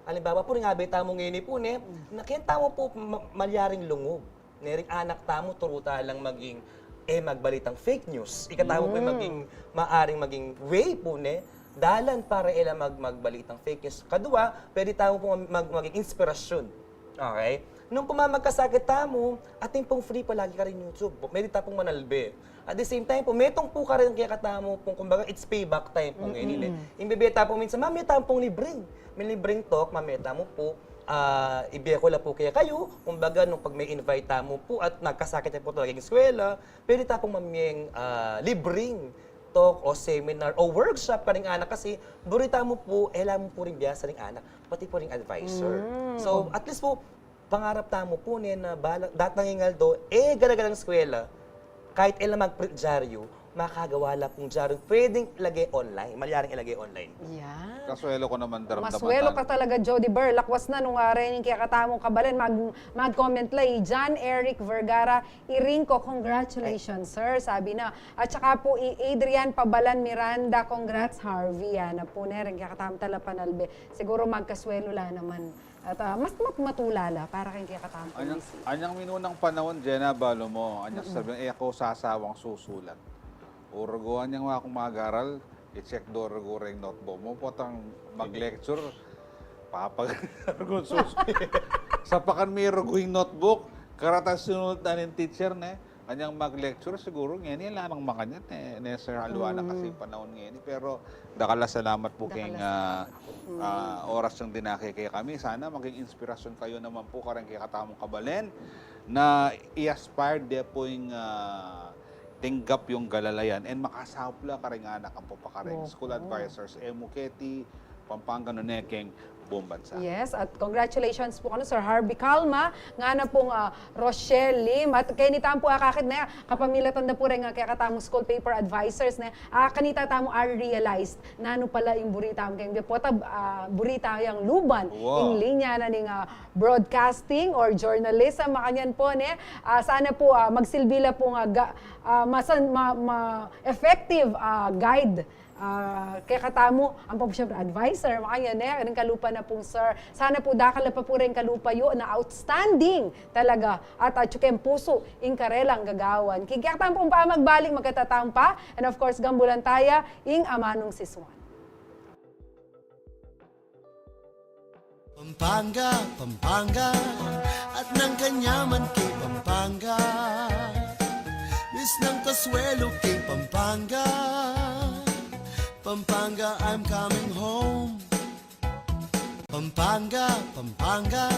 alimbawa pu, ring abe tamu ngeni pu, ne, na keni tamu pu ma-, malyaring lungub. Ne, ring anak tamu, turu ta lang maging, e magbalitang fake news. Ikatamu pu maging, maaring maging way pu, ne, dalan para e la mag-, magbalitang fake news. Kadua, pwede tamu pu mag-, maging inspirasyon. Okay? Nung pu mamagkasakit tamu, atin pung free palagi karing YouTube. Pwede ta pung manalbe. At the same time pu, metung pu karin kekatamu pung, kumbaga, it's payback time pu ngeni, ne. Ing bibie tamu minsan, mamie tamu pung libreng, may libreng talk, mamie tamu pu, ah, ibie ku la pu kekayu, kumbaga, nung pag me-invite tamu pu at nagkasakit ya pu talaga ing eskwela, pwede ta pung mamieng, ah, libreng talk o seminar o workshop karing anak kasi buri tamu pu, e la mu pu ring biasa ring anak, pati pu ring adviser. So, at least pu, pangarap tamu pu, ne, na bala, datang ing aldo, e gala-galang eskwela, kahit e la magprint dyaryu, makagawa la pung dyaryu, pwedeng ilage online, malyaring ilage online. Yan. Kasuelo ku naman daramdaman. Masuelo ka talaga, Jody Ber. Lakwas na nung, ah, reng kekatamung kabalen, mag-, mag-comment la, i John Eric Vergara Irinco, congratulations, sir, sabi na. At saka pu i Adrian Pabalan Miranda, congrats, Harvey. Yan na pu, ne, reng kekatamung talapanalbe. Siguro magkasuelo la naman. At, ah, mas mat-, matulala para keng kekatamu. Anyang, anyang minunang panahun, Jenna, balu mu, anyang sabi, e ku sasawang susulat. O rugu, anyang wa kung mag-aral, i-check do rugu reng notebook mu, potang mag-lecture, papag-, rugu susulat. Sapakan mi rugu ing notebook, karatan sinulat na ning teacher, ne? Anyang mag-lecture, siguro ngeni lamang makanyan, e, ne, sir, aliwa na kasi panahun ngeni. Pero dakal a salamat pu keng, ah, ah, oras yung dinake kekami. Sana maging inspirasyon kayu naman pu kareng kekatamung kabalen na i-aspire de pu ing, ah, tinggap yung galalayan and makasaup la karing anak ampo pa kareng school advisers, e mu keti Pampanga, nune keng buong bansa. Yes, at congratulations pu kanu Sir Harvey Calma, ngana pung, ah, Rochelle Lim, at keni tamu pu akakit ne, kapamilatan da pu reng, ah, kekatamung school paper advisers ne, ah, kanita tamu a-realize nanu pala ing buri tamu keng bie, pota, ah, buri tayang luban ing linya na ning, ah, broadcasting or journalism, makanyan pu ne, ah, sana pu, ah, magsilbi la pung, ah, ga-, ah, masan-, ma-, ma-, effective, ah, guide Ah, kekatamu, ampo pu siyempre adviser, makanyan ne, reng kalupa na pung sir. Sana pu dakal na pa pu reng kalupa yu na outstanding talaga at atyu keng pusu ing karelang gagawan. Kekatamu pung pamagbalik, magkatamu pa. And of course, gambulan taya ing amanung sisuan. Pampanga, Pampanga, at nang kanyaman keng Pampanga. Miss nang kasuelo keng Pampanga. Pampanga, I'm coming home. Pampanga, Pampanga,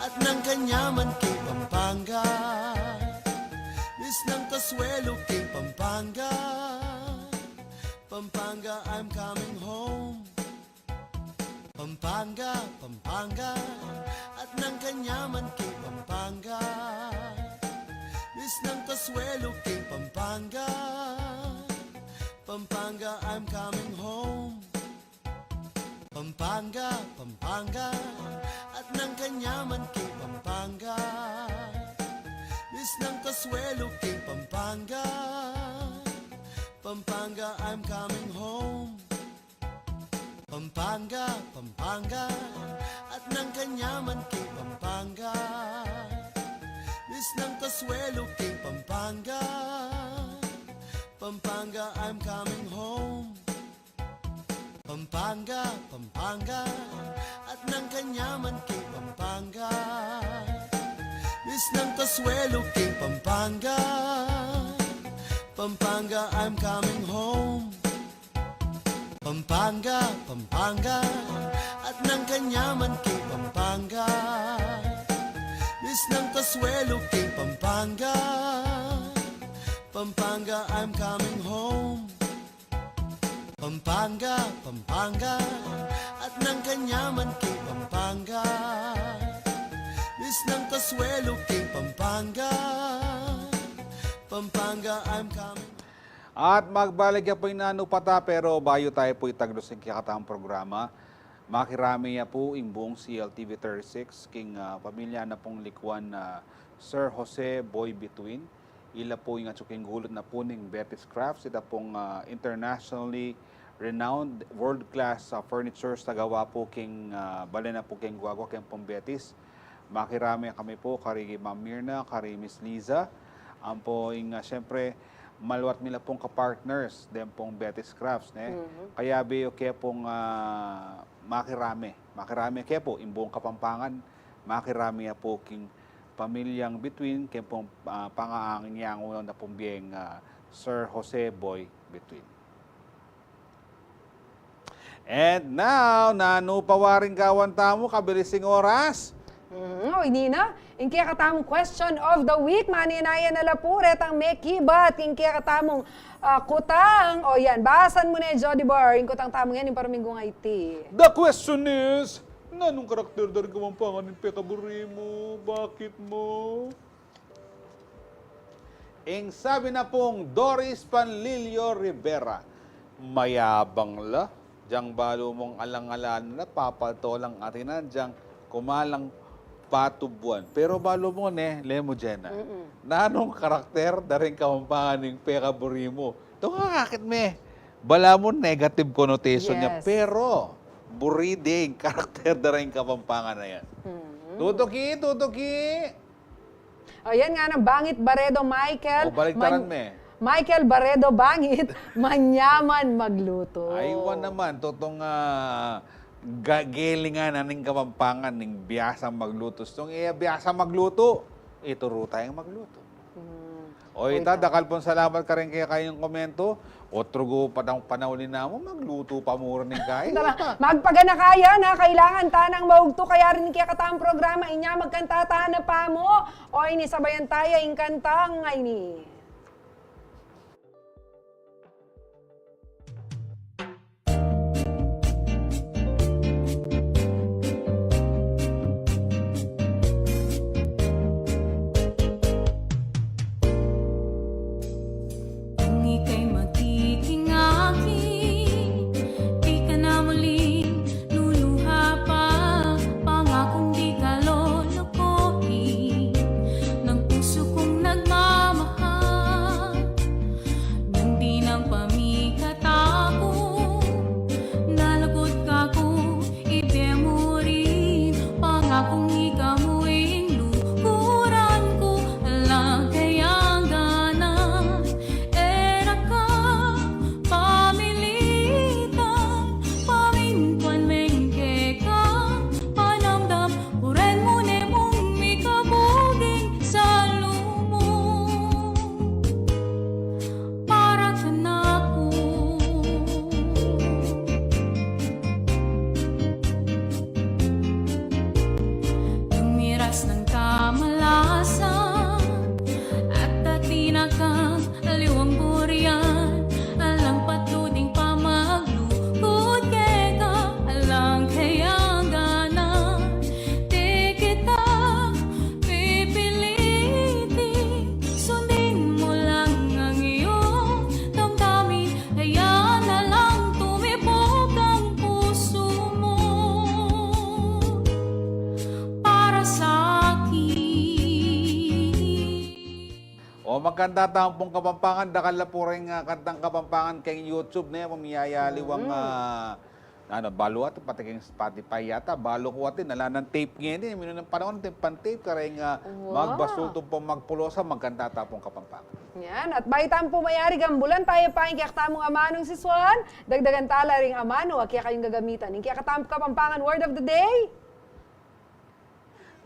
at nang kanyaman keng Pampanga. Miss nang kasuelo keng Pampanga. Pampanga, I'm coming home. Pampanga, Pampanga, at nang kanyaman keng Pampanga. Miss nang kasuelo keng Pampanga. Pampanga, I'm coming home. Pampanga, Pampanga, at nang kanyaman keng Pampanga. Miss nang kasuelo keng Pampanga. Pampanga, I'm coming home. Pampanga, Pampanga, at nang kanyaman keng Pampanga. Miss nang kasuelo keng Pampanga. Pampanga, I'm coming home. Pampanga, Pampanga, at nang kanyaman keng Pampanga. Miss nang kasuelo keng Pampanga. Pampanga, I'm coming home. Pampanga, Pampanga, at nang kanyaman keng Pampanga. Miss nang kasuelo keng Pampanga. Pampanga, I'm coming home. Pampanga, Pampanga, at nang kanyaman king Pampanga. Misnang kasuelo king Pampanga, Pampanga, I'm coming. At magbalik ya pu ing nanu pa ta, pero bayu tayu pu itagdos ing kekatamung programa, makirame ya pu ing buung C L T V thirty-six king, ah, pamilya na pung likuan na Sir Jose Boy Bituin. Ila pu ing atyu king gulut na pu ning Betty's Crafts, ita pung, ah, internationally renowned, world-class, ah, furnitures na gawa pu king, ah, bale na pu king Guagua, keng pung Betty's. Makirame kami pu kari Ma'am Mirna, kari Miss Liza. Ampo ing, ah, siyempre, maluat mi la pung ka-partners den pung Betty's Crafts, ne? Mhm. Kayabe yu ke pung, ah, makirame. Makirame ke pu ing buung Kapampangan, makirame ya pu king pamilyang Bituin, keng pung, ah, pangaangin yang una na pung bie, ah, Sir Jose Boy Bituin. And now, nanu pa waring gawan tamu, kabilis ing oras? Mm, o, ini na. Ing kekatamung question of the week, manenaya na la pu retang mekibat king kekatamung, ah, kutang. O, yan, basan mu ne, Jody Bar, ing kutang tamu ngening paruminggu a iti. The question is, nanung karakter da ring Kapampangan ing pekaburi mu? Bakit mu? Ing sabi na pung Doris Panlilio Rivera, mayabang la, dyang balu mung alang-alang la, papalto lang atinan, dyang kumalang patubuan. Pero balu mu ne, le mu, Jenna, mm-mm, nanung karakter da ring Kapampangan ing pekaburi mu? Tung akakit me, balamu negative connotation ya, yes, pero buri de ing karakter da ring Kapampangan a yan. Mm-hmm. Tutuki, tutuki. O, yan nga nang Bangit Baredo Michael. O, baliktaran me. Michael Baredo Bangit, manyaman magluto. Ay, wa naman, tutung, ah, ga-, gelingan na ning Kapampangan, ning biasang magluto. Tung, e, biasang magluto, ituru tayang magluto. Hmm. O, ita, dakal pung salamat karing kekayung komento. Otro gu pa tang panauli namu, magluto pa mu rin ing kain. Tara, magpaganaka ya, kailangan ta nang maugtu, kaya rin ing kekatang programa, inya magkanta tana pa mu. O, ini sabayan taya ing kantang ini. Kung ika'y magtitingaki, di ka na muling luluha pa. Pangakong di ka lolokohin ng puso kong nagmamahal. Nung di nang pamikataku, nalagot ka ku, ide mu rin, pangakong ika mu ing lukuran ku, alang kayang ganan, e ra ka pamilitan, pamintuan meng keka panamdam, kuren mu ne mung mikabuging salu mu para kanaku. Tumiras ng kamalasan at atin akang aliwang burian, alang patuding pamaglugud keka, alang kayang ganan, di kita pipilitin. Sundin mo lang ang iyong damdamin, kaya na lang tumibok ang puso mo para sa akin. O, magkanta tamu pung Kapampangan, dakal la pu ring, ah, kantang Kapampangan keng YouTube, ne, pamiyayaliwang, mm, ah, Nanu, balu atin, pati keng Spotify yata, balu ku atin, ala nang tape ngeni, minunang panaun atin pang-tape, kareng, ah, magbasultu pung magpulosa, magkanta ta pung Kapampangan. Yan, at bayu tamu pu mayari, gambulan taya pa ing kekatamung amanung si Swan, dagdagan ta la ring amanu a kekayung gagamitan. Ing kekatamung Kapampangan word of the day?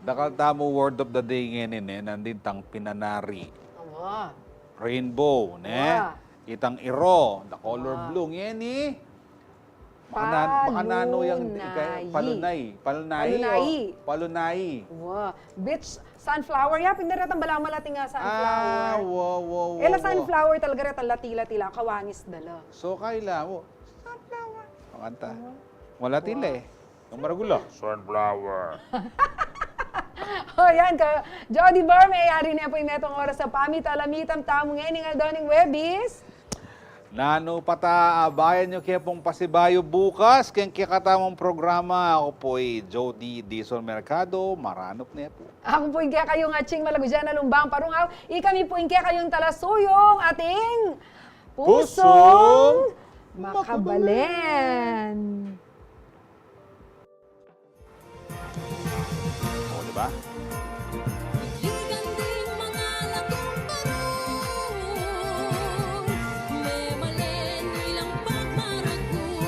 Dakal tamu word of the day ngeni, e, nandin tang pinanari. Awa. Rainbow, ne? Awa. Itang iro, the color blue, ngeni. Makananu, makananu yang palunay. Palunay. Palunay. Palunay. O, palunay. Awa. Beach sunflower. Ya, pin da retang balamu malating a sunflower. Ah, wa, wa, wa. E la sunflower talaga, retang lati-lati la, kawangis da la. So, kaila mu, sunflower. Kanta. Wala tila e. Ing maragul la, sunflower. O yan, ka Jody Barme, yari ne pu ing metung oras a pamitalamitan tamu ngeni, aldo ning Webis. Nanu pa ta, abayan yu ke pung pasibayu bukas keng kekatamung programa. Aku pu i Jody Dizon Mercado, maranup ne pu. Aku pu ing kekayung Ching Malagujana Lumbang Parungaw, ikami pu ing kekayung talasuyung, ating Pusung Pusung Makabalen. Makabalen. O, di ba? Liganding mangalakong parung, memalen ilang pagmaragul.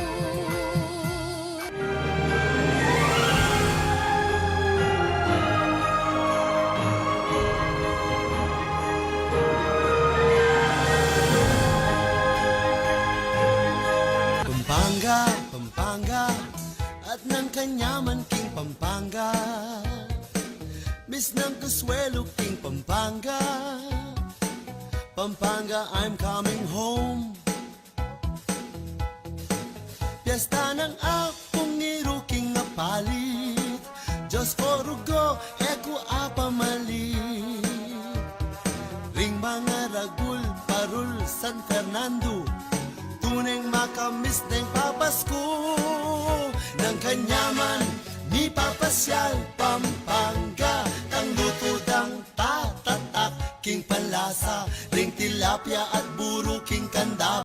Pampanga, Pampanga, at nang kanyaman king Pampanga. Miss nang Consuelo king Pampanga. Pampanga, I'm coming home. Piyesta nang Apung Ngiru king Apalit. Diyos ko, rugo, e ku apamalit. Ring mangaragul parul San Fernando, tuneng makamiss deng papasku. Nang kanyaman mipapasyal Pampanga, tang lutu dang tatatak king panlasa, ring tilapia at buru king kanda.